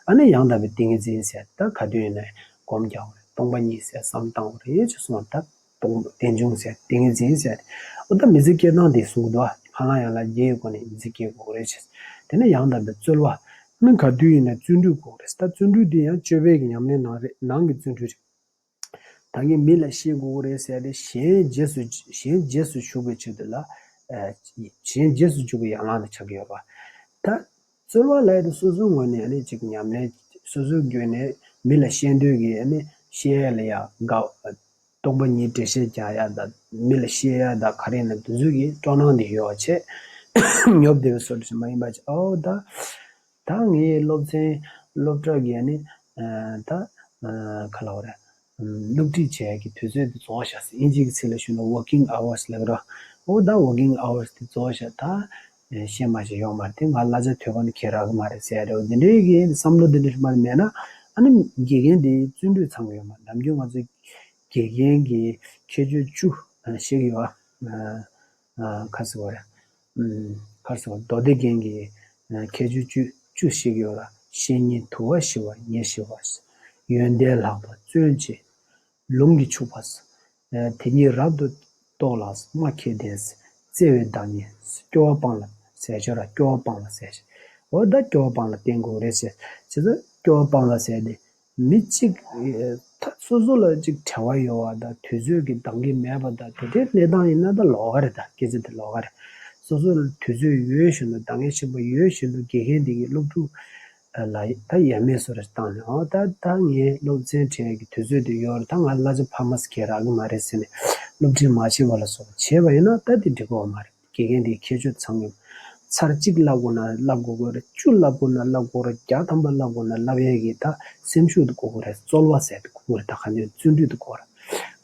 ཨ་ནི་ཡང་དག་པའི་ཏིང་ངེ་འཛིན་ཟེར་ད་ག་དུས་ཡིན་ན་སྒོམ་རྒྱག་དགོས་རེད། སྟོང་པ་ཉིད་ཟེར་བསམ་བཏང་དགོས་རེད་ཅེས་གསུངས་པ་རེད་ད། སྟོང་པ་རྟེན་འབྱུང་ཟེར་ཏིང་ངེ་འཛིན་ཟེར། འོ་ད་མི་ཚེ་སྐྱེལ་སྟངས་དེ་གསུང་གི་འདུག་ཨ། ཧ་ལམ་ཡང་ལ་རྒྱའི་སྒོ་ནས་མི་ཚེ་སྐྱེལ་དགོས་རེད་ཅེས། དེ་ནས་ཡང་དག་པའི་རྩོལ་བ། ནི་ག་དུས་ཡིན་ན་བརྩོན་འགྲུས་དགོས་རེད། ད་བརྩོན་འགྲུས་དེ་ཡང་སྤྱོད་པའི་གི་ཉམས་ལེན་ནང་རེད། ནང་གི་བརྩོན་འགྲུས་རེད། ད་གིན་མི་ལ་བཤད་དགོས་རེད་ཟེར་ཏེ་གཞན་རྗེས་སུ་གཞན་རྗེས་སུ་ཞུགས་པའི་ཆེད་དུ་ལ། གཞན་རྗེས་སུ་འཇུག་པའི་ཡན་ལག་ཏུ་ཆགས་ཀྱི་ཡོད་པ། ད། རྩོལ་བ་ལབ་ཡ་དེ་སོ་སོའི་ངོས་ནས་ཨ་ནི་ཅིག་ཉམས་ལེན་སོ་སོའི་བརྒྱུད་ནས་མི་ལ་བཤད་འདོད་ཀྱི་ཨ་ནི་བཤད་ཡ་ལ་ཡ་དགའ། སྟོང་པ་ཉིད་འགྲེལ་བཤད་རྒྱག་ཡ་དང་མི་ལ་བཤད་ཡ་དང་ག་རེ་ཡིན་ན་དེ་ཚོའི་གི་སྤྲོ་སྣང་དེ་ཡོད་བྱས། ཉོབ་བསྡད་པའི་བཟོ་འདྲ་ཞིག་མ་ཡིན་པ་ཅིག་ཨོ་ད། ད་ངའི་སློབ་ཚན་སློབ་གྲྭ་གི་ཨ་ནི་ད་ག་ལབ་དགོས་རེད། སློབ་ཁྲིད་བྱེད་ཡག་གི་དུས་ཚོད་དེ་རྫོགས་ཤག་ཟེར། དབྱིན་ཇིའི་ཚིག་ལ་ཞུས་ན་working hours ལབ་རོ། འོ་ད་working hours དེ་རྫོགས་ཤག་ད་བཤད་མ་བཤད་ཡོད་མ་རེད། དེ་ང་གླ་ཆ་དོད་པ་ནི་ཁྱེད་རག་གི་མ་རེད་ཟེར་ཡ་རེད། འོ་དེ་འདྲའི་གི་བསམ་བློ་དེ་འདྲ་ཞིག་མ་རེད། མེད་ན་ཨ་ནི་དགེ་རྒན་དེ་བརྩོན་འགྲུས་ཚང་གི་ཡོད་མ་རེད། ནམ་རྒྱུན་ང་ཚོ་དགེ་རྒན་གི་ཁྱད་ཆོས་བཅུ་ཤེས་ཀྱི་ཡོད་ཨ། ཁ་ཟེར་བ་རེད། ཁ་ཟེར་བ་མདོ་སྡེ་རྒན་གྱི་ཁྱད་ཆོས་བཅུ་བཅུ་ཤེས་ཀྱི་ཡོད་ལ། བཤེས་གཉེན་དུལ་བ་ཞི་བ་ཉེར་ཞི་བ། ཡོན་ཏན་ལྷག་པ་བརྩོན་བཅས་ལུང་གིས་ཕྱུག་པ། དེ་ཉིད་རབ་ཏུ་རྟོགས་ལ་སྨྲ་མཁས་ལྡན། བརྩེ་བའི་བདག་ཉིད་སྐྱོ་བ་སྤངས་ལ་ཟེར་ཞོར་ལ་སྐྱོ་བ་སྤངས་ལ་ཟེར། འོ་ད་སྐྱོ་བ་སྤངས་ལ་བསྟེན་དགོས་རེད་ཟེར། བྱས་ཙང་སྐྱོ་བ་སྤངས་ལ་ཟེར་ཏེ། མི་གཅིག་ད་སོ་སོ་ལ་གཅིག་བྲེལ་བ་ཡོད་པ་དང་དུས་ཚོད་ཀྱི་འདང་གི་མེད་པ་དང་དེ་འདྲའི་གནས་སྟངས་ཡིན་ན་ད་ལོགས་ཀ་རེད། ད་སྐད་ཆ་དེ་ལོགས་ཀ་རེད། སོ་སོ་ལ་དུས་ཚོད་ཡོད་བཞིན་དུ་འདང་ངེས་ཆེན་པོ་ཡོད་བཞིན་དུ་དགེ་རྒན་འདི་གི་སློབ་ཕྲུག་ལ་ད་ཡ་མེད་བཟོ་འདྲ་བཏང་ནས། འོ་ད་ད་ངས་སློབ་ཚན་ཁྲིད་ཀྱི་དུས་ཚོད་དེ་ཡོད་རེད། ད་ང་གླ་ཆ་འཕར་མ་ཁྱེར་རག་གི་མ་རེད་ཟེར་ནས་སློབ་ཁྲིད་མ་བྱེད་པ་ལ་སོགས་པ་བྱས་པ་ཡིན་ན་ད་དེ་འགྲིག་གི་ཡོད་མ་རེད། དགེ་རྒན་དེའི་ཁྱད་ཆོས་ཚང་ཡོད། ཚར་གཅིག་བསླབ་དགོས་ན་བསླབ་དགོས་ཀྱི་རེད། བཅུ་བསླབ་དགོས་ན་བསླབ་དགོས་རེད། བརྒྱ་ཐམ་པ་བསླབ་དགོས་ན་བསླབ་ཡས་ཀྱི་ད་སེམས་ཤུགས་དེ་དགོས་ཀྱི་རེད། རྩོལ་བ་ཟེར་དེ་དགོས་ཀྱི་རེད། ད་ག་ནས་བརྩོན་འགྲུས་དེ་དགོས་རེད།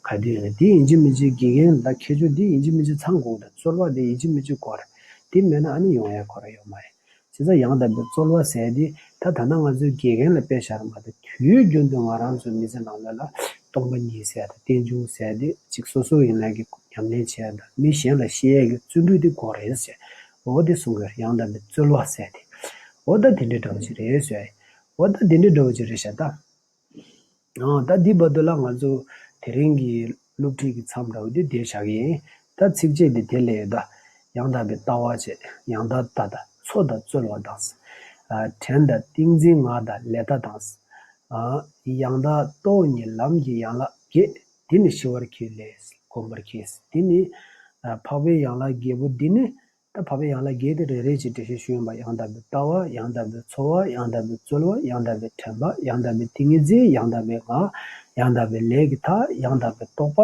ག་དུས་ཡིན་ན་དེ་ཡིན་གཅིག་མིན་གཅིག་དགེ་རྒན་ལ་ཁྱད་ཆོས་དེ་ཡིན་གཅིག་མིན་གཅིག་ཚང་དགོས་ཀྱི་རེད། རྩོལ་བ་དེ་ཡིན་གཅིག་མིན་གཅིག་དགོས་རེད། དེ་མེད་ན་ཨ་ནི་ཡོང་ཡས་ཁོ་རང་ཡོད་མ་རེད། བྱས་ཙང་ཡང་དག་པའི་རྩོལ་བ་ཟེར་དེ་ད་ད་ལྟ་ང་ཚོའི་དགེ་རྒན་ལ་དཔེ་བཞག་པ་དང་དུས་རྒྱུན་དུ་ང་རང་ཚོའི་མི་ཚེ་ནང་ལོགས་ལ་སྟོང་པ་ཉིད་ཟེར་དང་རྟེན་འབྱུང་ཟེར་དེ་གཅིག་སོ་སོ་ཡིན་ན་གི་ཉམས་ལེན་བྱེད་ཡ་དང་མི་གཞན་ལ་ཤེས་ཡ་གི་བརྩོན་འགྲུས་དེ་དགོས་རེད་ཟེར། འོ་དེ་གསུང་གི་ཡོད་རེད། ཡང་དག་པའི་རྩོལ་བ་ཟེར་དེ། འོ་ད་དེ་འདྲའི་འདྲ་བོ་ཅིག་རེད་ཟེར། འོ་ད་དེ་འདྲའི་འདྲ་བོ་ཅིག་རེད་ཤག་ད། ཨང་། ད་འདི་བར་དུ་ལ་ང་ཚོ་དེ་རིང་གི་སློབ་ཁྲིད་ཀྱི་མཚམས་འདྲ་བོ་འདི་བསྡད་བཞག་གི་ཡིན། ད་ཚིགས་བཅད་འདི་དེ་ལས་ཡོད་ད། ཡང་དག་པའི་ལྟ་བ་བྱེད། ཡང་དག་ལྟ་དང་ཚོ་དང་རྩོལ་བ་དང་། ཨ། དྲན་དང་ཏིང་འཛིན་ངག་དང་ལས་ལྟ་དང་། ཨ། ཡང་དག་རྟོག་གཉིས་ལམ་གྱི་ཡན་ལག་བརྒྱད། འདི་ནི་ཞི་བར་གྱུར་ལས་གོམས་པར་གྱིས། འདི་ནི། ཨ། འཕགས་པའི་ཡན་ལག་བརྒྱད་པོ་འདི་ནི། ད་འཕགས་པའི་ཡན་ལག་བརྒྱད་དེ་རེ་རེ་བཞིན་འགྲེལ་བཤད་ཞུས་ཡིན་པ། ཡང་དག་པའི་ལྟ་བ། ཡང་དག་པའི་ཚོར་བ། ཡང་དག་པའི་རྩོལ་བ། ཡང་དག་པའི་དྲན་པ། ཡང་དག་པའི་ཏིང་ངེ་འཛིན། ཡང་དག་པའི་ངག། ཡང་དག་པའི་ལས་ཀྱི་མཐའ། ཡང་དག་པའི་རྟོག་པ།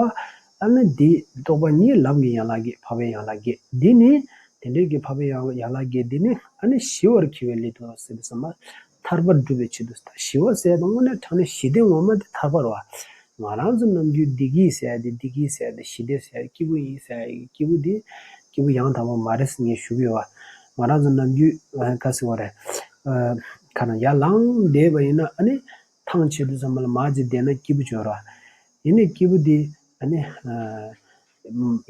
ཨ་ནི་འདི་རྟོག་པ་གཉིས་ལམ་གྱི་ཡན་ལག་བརྒྱད། འཕགས་པའི་ཡན་ལག་བརྒྱད་འདི་ནི། དེ་འདྲའི་གི་འཕགས་པའི་ཡན་ཡན་ལག་བརྒྱད་འདི་ནི་ཨ་ནི་ཞི་བར་གྱུར་པའི་སླད་དུ་ཟེར་དུས་ཙམ་པ། ཐར་པ་སྒྲུབ་པའི་ཆེད་དུ། ད་ཞི་བ་ཟེར་དང་དངོས་གནས་དྲང་གནས་ཞི་བདེ་ངོ་མ་དེ་ཐར་པ་རེད་བ། ང་རང་ཚོ་ནམ་རྒྱུན་བདེ་སྐྱིད་ཟེར་ཡ་དེ། བདེ་སྐྱིད་ཟེར་ཡ་དེ། ཞི་བདེ་ཟེར་ཡ་སྐྱིད་པོ་ཡིན་ཟེར་ཡ་སྐྱིད་པོ་དེ། སྐྱིད་པོ་ཡང་དག་པ་མ་རེད་ཟེར་ངས་ཞུ་གི་ཡོད་བ། ང་རང་ཚོ་ནམ་རྒྱུན་ག་ཟེར་བ་རེད། ཁ་ནང་ཡར་ལངས་བསྡད་པ་ཡིན་ན་ཨ་ནི་ཐང་ཆད་དུས་ཙམ་པ་ལ་མར་ཅིག་བསྡད་ན་སྐྱིད་པོ་བྱོས་ར། ཡིན་ནའི་སྐྱིད་པོ་དེ་ཨ་ནི།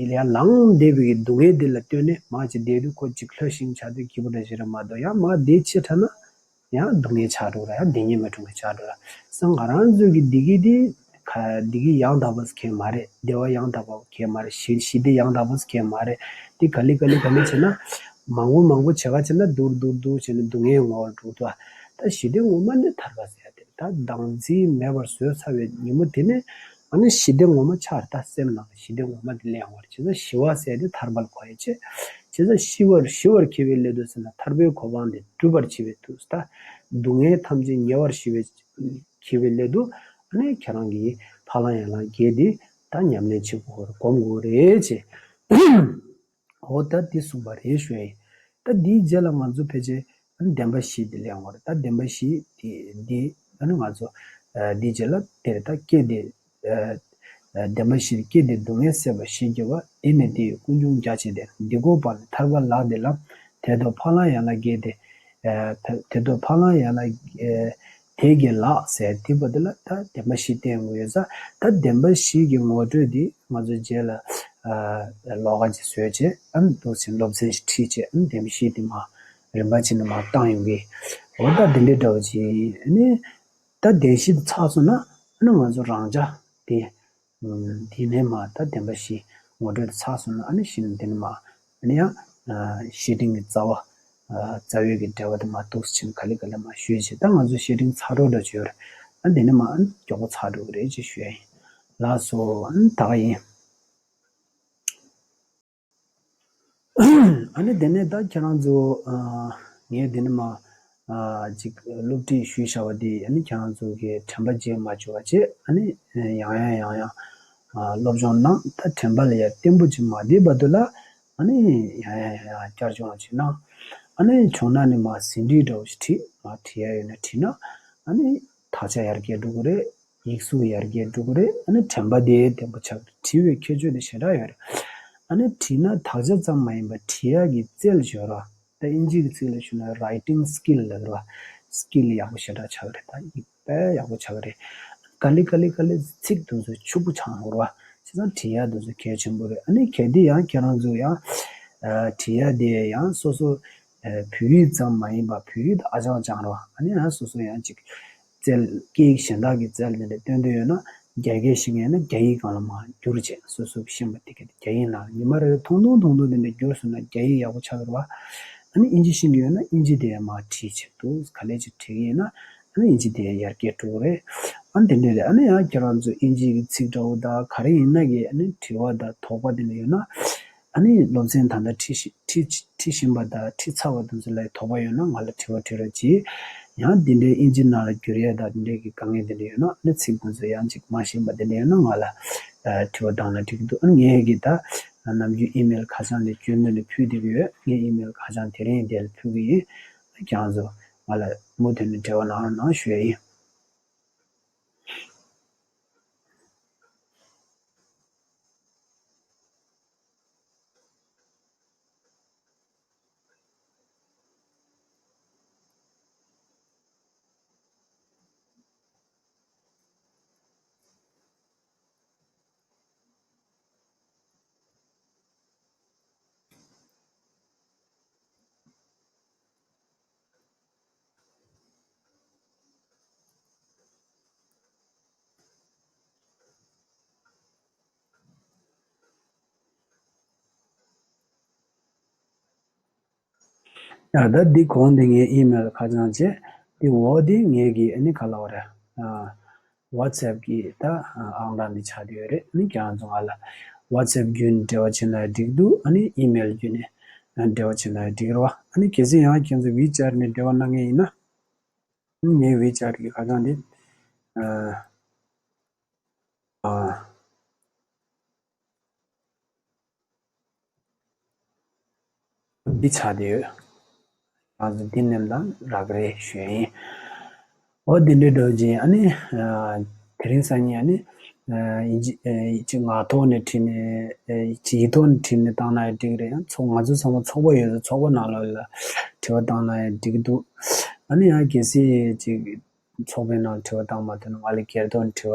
ཡར་ལངས་བསྡད་པའི་སྡུག་བསྔལ་དེ་ལ་ལྟོས་ནས་མར་ཅིག་བསྡད་དུས་ཁོ་ཅིག་ལྷོད་ཤིང་ཆགས་དུས་སྐྱིད་པོ་འདྲ་ཞིག་རེད་མ་གཏོགས། ཡང་མར་བསྡད་ཕྱིན་དྲགས་ན། ཡང་སྡུག་བསྔལ་ཆགས་འགྲོ་ར། ཡང་བདེ་སྐྱིད་མ་འགྲོ་མཁན་ཆགས་འགྲོ་ར། སང་ང་རང་ཚོའི་གི་བདེ་སྐྱིད་འདི་ག་བདེ་སྐྱིད་ཡང་དག་པ་ཟེར་མཁན་མ་རེད། བདེ་བ་ཡང་དག་པ་ཟེར་མཁན་མ་རེད། ཞི་ཞི་བདེ་ཡང་དག་པ་ཟེར་མཁན་མ་རེད། འདི་ག་ལེ་ག་ལེ་ག་ལེ་བྱས་ན། མང་པོ་མང་པོ་བྱེད་ག་བྱས་ན་སྡུག་སྡུག་སྡུག་བྱས་ནས་སྡུག་བསྔལ་ངོ་བོར་འགྲོ་འདུག་ད་ཞི་བདེ་ངོ་མ་ནི་ཐར་པ་ཟེར་ཡ་དེ་རེད། ད་བདག་འཛིན་མེད་པར་བཟོས་ཚར་བའི་ཉིན་མོ་དེ་ནས་ཨ་ནི་ཞི་བདེ་ངོ་མ་ཆགས་རེད། ད་སེམས་ནང་ལ་ཞི་བདེ་ངོ་མ་དེ་སླེབས་ཡོང་བ་རེད། བྱས་ཙང་ཞི་བ་ཟེར་དེ་ཐར་པ་ལ་གོ་ཡ་བྱས། བྱས་ཙང་ཞི་བར་ཞི་བར་གྱུར་པའི་སླད་དུ་ཟེར་ན་ཐར་པའི་གོ་འཕང་དེ་འགྲུབ་པར་བྱེད་པའི་དུས་ད། སྡུག་བསྔལ་ཐམས་ཅད་ཉེ་བར་ཞི་བའི་གྱུར་པའི་སླད་དུ་ཨ་ནི་ཁྱེད་རང་གིས་འཕགས་ལམ་ཡན་ལག་བརྒྱད་དེ་ད་ཉམས་ལེན་བྱེད་དགོས་རེད། སྒོམ་དགོས་རེད་ཅེས། འོ་ད་འདི་གསུངས་པ་རེད་ཞུ་ཡ་ཡིན། ད་འདིའི་རྗེས་ལ་ང་ཚོ་ཕལ་ཆེར་ཨ་ནི་བདེན་པ་བཞི་འདི་ལེན་དགོས་རེད། ད་བདེན་པ་བཞི་འདི་འདི་ཨ་ནི་ང་ཚོ་ཨ་འདིའི་རྗེས་ལ་དེར་ད་སྐད་དེ་ཨ་ཨ་བདེན་པ་བཞི་སྟེ། སྐད་དེ་སྡུག་བསྔལ་སེལ་བ་ཞེས་བགྱི་བ། འདི་ནི་དེ་ཡི་ཀུན་འབྱུང་རྒྱ་ཆེ་སྟེ། འདི་གོ་བ་ལས་ཐར་པ་ལགས་འདི་ལ། དེ་དང་འཕགས་ལམ་ཡན་ལག་བརྒྱད་དེ། ཨ་དེ་དང་འཕགས་ལམ་ཡན་ལག་ཨ་དེ་བརྒྱད་ལགས་ཟེར། དེ་བར་དུ་ལ་ད་བདེན་པ་བཞི་བསྟན་དགོས་ཡོད་ས། ད་བདེན་པ་བཞི་གི་ངོ་སྤྲོད་འདི་ང་ཚོ་རྗེས་ལ་ཨ་ལོགས་ཀ་ཅིག་བཟོས་བྱས། ཨ་ནི་འདུག་སེ་སློབ་ཚན་ཞིག་ཁྲིད་བྱས། ཨ་ནི་བདེན་པ་བཞི་འདི་མར་རིམ་པ་བྱས་ནས་མར་བཏང་ཡོང་གི། འོ་ད་འདི་འདྲའི་འདྲ་བོ་ཅིག་ཨ་ནི། ད་བདེན་བཞི་འདི་ཚར་སོང་ན་ཨ་ནི་ང་ཚོ་རང་ཅག་དེ། ཨ་དེ་ནས་མར་ད་བདེན་པ་བཞི་ངོ་སྤྲོད་དེ་ཚར་སོང་ན། ཨ་ནི་གཞི་ནས་དེ་ནས་མར་ཨ་ནི་ཡང་ཨ་བཤེས་སྤྲིང་གི་རྩ་བ། ཨ་རྩ་བའི་གི་འབྲེལ་བ་དེ་མར་འདུག་སེ་བྱས་ནས་ག་ལེ་ག་ལེ་མར་ཞུས་བྱས། ད་ང་ཚོ་བཤེས་སྤྲིང་ཚར་གྲབས་འདྲ་བྱས་ཡོད་རེད། ཨ་དེ་ནས་མར་ཨ་ནི་མགྱོགས་པོ་ཚར་འགྲོ་གི་རེད་ཅེས་ཞུ་ཡ་ཡིན། ལགས་སོ། ཨ་ནི་ད་ག་ཡིན། ཨ་ནི་དེ་ནས་ད་ཁྱེད་རང་ཚོ་ཨ་ངས་དེ་ནས་མར་ཨ་ཅིག་སློབ་ཁྲིད་ཞུས་བཞག་པ་དེ་ཨ་ནི་ཁྱེད་རང་ཚོ་གི་དྲན་པ་བརྗེད་མ་བཅུག་པ་བྱས། ཨ་ནི་ཡང་ཡང་ཡང་ཡང་ཨ་སློབ་སྦྱོང་གནང་། ད་དྲན་པ་ལ་ཡར་བརྟན་པོ་ཅིག་མ་བསྡད་བར་དུ་ལ། ཨ་ནི་ཡང་ཡང་ཡང་ཡང་བསྐྱར་སྦྱོང་ཅིག་གནང་། ཨ་ནི་བྱུང་ན་ནི་མར་ཟིན་བྲིས་འདྲ་བོ་ཞིག་བྲིས། མར་བྲིས་ཡ་ཡོད་ན་བྲིས་ན། ཨ་ནི་དག་ཆ་ཡར་རྒྱས་འགྲོ་གི་རེད། ཡིག་གཟུགས་ཡར་རྒྱས་འགྲོ་གི་རེད། ཨ་ནི་དྲན་པ་དེ་བརྟན་པོ་ཆགས་ཀྱི་རེད། བྲིས་པའི་ཁྱད་ཆོས་དེ་ཞེ་དྲག་ཡོད་རེད། ཨ་ནི་བྲིས་ན་དག་ཆ་ཙམ་མ་ཡིན་པར་བྲིས་ཡག་གི་རྩལ་ཡོད་རེད། ད་ཨིན་ཇིའི་གི་ཚིག་ལ་ཞུས་ན་writing skill ལབ་རེད་བ། སི་ཀིལ་ཡག་པོ་ཞེ་དྲག་ཆགས་ཀྱི་རེད། ད་ཡིག་དཔེ་ཡག་པོ་ཆགས་ཀྱི་རེད། ག་ལེ་ག་ལེ་ག་ལེ་ཚིག་དེ་ཚོ་ཕྱུག་པོ་ཆགས་འགྲོ་རེད་བ། བྱས་ཙང་བྲིས་ཡག་དེ་ཚོ་གལ་ཆེན་པོ་རེད། ཨ་ནི་གལ་ཏེ་ཡང་ཁྱེད་རང་ཚོ་ཡང་ཨ་བྲིས་ཡག་དེ་ཡང་སོ་སོ་ཨ་བོད་ཡིག་ཙམ་མ་ཡིན་པར་བོད་ཡིག་དེ་ཨ་ཅང་ཅང་རེད་བ། ཨ་ནི་ཡང་སོ་སོ་ཡང་ཅིག་རྩལ། སྐད་ཡིག་གཞན་དག་གི་རྩལ་དེ་འདྲ་སྟོན་འདོད་ཡོད་ན། རྒྱ་སྐད་ཤེས་མཁན་ཡིན་ན་རྒྱ་ཡིག་སྒང་ལ་མར་བསྒྱུར་བྱས། སོ་སོ་ཤེས་པ་དེ་ག་དེ་རྒྱ་ཡིག་ནང་ཉི་མ་རེ་རེ་ཐུང་ཐུང་ཐུང་ཐུང་དེ་འདྲ་བསྒྱུར་སོང་ན་རྒྱ་ཡིག་ཡག་པོ་ཆགས་ཀྱི་རེད་བ། ཨ་ནི་དབྱིན་ཇི་ཤེས་ཀྱི་ཡོད་ན་དབྱིན་ཇི་དེ་མར་བྲིས་བྱེད་དུ་ག་ལེ་ཅིག་བྲིས་ཀྱི་ཡིན་ན་ཨ་ནི་དབྱིན་ཇི་དེ་ཡར་རྒྱས་འགྲོ་གི་རེད། ཨ་ནི་དེ་འདྲས་རེད། ཨ་ནི་ཡང་ཁྱེད་རང་ཚོ་དབྱིན་ཇི་གི་ཚིག་འདྲ་བོ་དང་ག་རེ་ཡིན་ན་གི་ཨ་ནི་དྲི་བ་དང་དོགས་པ་དེ་འདྲ་ཡོད་ན། ཨ་ནི་སློབ་ཚན་ད་ལྟ་ཁྲིད་ཤི་ཁྲིད་ཁྲིད་བཞིན་པ་དང་ཁྲིད་ཚར་བ་དེ་ཚོ་ལ་དོགས་པ་ཡོད་ན་ང་ལ་དྲི་བ་དྲི་རོགས་གྱིས། ཡང་འདི་འདྲའི་དབྱིན་ཇི་ནང་ལ་བསྒྱུར་ཡས་དང་འདི་འདྲའི་གི་དཀའ་ངལ་དེ་འདྲ་ཡོད་ན་ཨ་ནི་ཚིག་དེ་ཚོ་ཡང་ཅིག་མ་ཤེས་པ་དེ་འདྲ་ཡོད་ན་ང་ལ་ཨ་དྲི་བ་བཏང་ན་འགྲིག་གི་འདུག་ཨ་ནི་ངས་གི་ད་ནམ་རྒྱུན་ཨི་མེལ་ཁ་བྱང་དེ་བརྒྱུད་འདི་ནས་ཕུལ་བསྡད་ཀྱི་ཡོད། ངའི་ཨི་མེལ་ཁ་བྱང་དེ་རིང་དེ་ལ་ཕུལ་གི་ཡིན། ཁྱེད་རང་ཚོ་ང་ལ་མུ་མཐུད་ནས་འབྲེལ་བ་གནང་རོགས་གནང་ཞུ་ཡ་ཡིན། ཡ་ད་འདི་གོང་འདི་ངའི་ཨི་མེལ་ཁ་བྱང་བྱས། འདི་འོག་འདི་ངའི་གི་ཨ་ནི་ག་ལབ་དགོས་རེད། ཨ་ཝ་ཊི་སེབ་གི་ད་ཨང་གྲངས་འདི་ཆགས་བསྡད་ཡོད་རེད། ཨ་ནི་ཁྱེད་རང་ཚོ་ང་ལ་ཝ་ཊི་སེབ་བརྒྱུད་ནས་འབྲེལ་བ་བྱེད་ན་འགྲིག་འདུག་ཨ་ནི་ཨི་མེལ་བརྒྱུད་ནས་འབྲེལ་བ་བྱེད་ན་འགྲིག་རེད་བ། ཨ་ནི་གལ་སྲིད་ཡང་ཁྱེད་ཚོ་ཝི་ཅེཊ་ནས་འབྲེལ་བ་གནང་མཁན་ཡིན་ན། ངའི་ཝི་ཅེཊ་གི་ཁ་བྱང་འདི། ཨ། ཨ། འདི་ཆགས་བསྡད་ཡོད། ང་ཚོ་འདི་ནེམ་དང་རག་རེད་ཞུ་ཡ་ཡིན། འོ་འདི་འདྲའི་འགྲོ་རྗེས་ཨ་ནི། ཨ། དེ་རིང་སང་ཉིན་ཨ་ནི། ཨ། ཡིན་གཅིག་ཨ། ཅིག་ངག་ཐོག་ནས་བྲིས་ནས། ཨ། ཅིག་ཡིག་ཐོག་ནས་བྲིས་ནས་བཏང་ན་ཡང་འགྲིག་རེད། ཡང་ཚོགས་ང་ཚོ་ཚང་མ་ཚོགས་པ་ཡོད་ཚོ་ཚོགས་པ་ནང་ལོགས་ལ་དྲི་བ་བཏང་ན་ཡང་འགྲིག་གི་འདུག་ཨ་ནི་ཡང་གལ་སྲིད་ཅིག་ཚོགས་པའི་ནང་དྲི་བ་བཏང་མ་ཐུབ་ན་ང་ལ་སྒེར་ཐོག་ནས་དྲི་བ་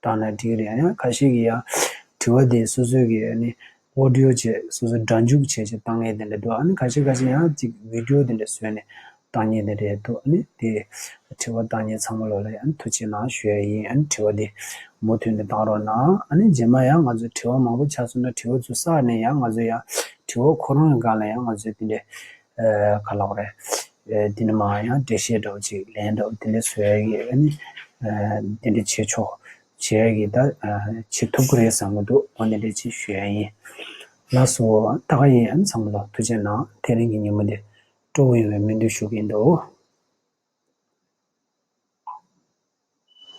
བཏང་ན་འགྲིག་རེད། ཡང་ཁ་ཤས་ཀྱིས་ཡང་དྲི་བ་དེ་སོ་སོའི་གི་ཨ་ནི་ཨོ་ཌི་ཡོ་བྱས་སོ་སོ་སྒྲ་འཇུག་བྱས་བྱས་བཏང་མཁན་དེ་འདྲ་འདུག་ཨ་ནི་ཁ་ཤས་ཁ་ཤས་ཡང་ཅིག་བི་ཌི་ཡོ་དེ་འདྲ་བཟོས་ནས་བཏང་མཁན་དེ་འདྲ་འདུག་ཨ་ནི་དེ་དྲི་བ་བཏང་མཁན་ཚང་མ་ལོ་ལ་ཡང་ཐུགས་རྗེ་གནང་ཞུ་ཡ་ཡིན། ཨ་ནི་དྲི་བ་དེ་མུ་མཐུད་ནས་བཏང་རོགས་གནང་། ཨ་ནི་རྗེས་མ་ཡང་ང་ཚོ་དྲི་བ་མང་པོ་ཆགས་སོང་ན་དྲི་བ་ཚོ་བསགས་ནས་ཡང་ང་ཚོ་ཡང་དྲི་བ་ཁོ་རང་གི་སྒང་ལ་ཡང་ང་ཚོས་དེ་འདྲ་ཨ། ག་ལབ་དགོས་རེད། ཨ། འདི་ནས་མར་ཡང་འགྲེལ་བཤད་འདྲ་བོ་ཅིག་ལན་འདྲ་བོ་དེ་འདྲ་བཟོ་ཡ་གི་ཨ་ནི། ཨ། དེ་འདྲ་བྱེད་ཆོག་བྱེད་ཡ་གི་ད། ཨ། བྱེད་ཐུབ་ཀྱི་རེད་བསམ་གྱི་འདུག་འོ་འདི་འདྲ་ཅིག་ཞུ་ཡ་ཡིན། ལགས་སོ། ད་ག་ཡིན། ཨ་ནི་ཚང་མ་ལ་ཐུགས་རྗེ་གནང་། དེ་རིང་གི་ཉིན་མོ་འདི་སྤྲོ་བོ་ཡོང་བའི་སྨོན་འདུན་ཞུ་གི་ཡིན་འདུག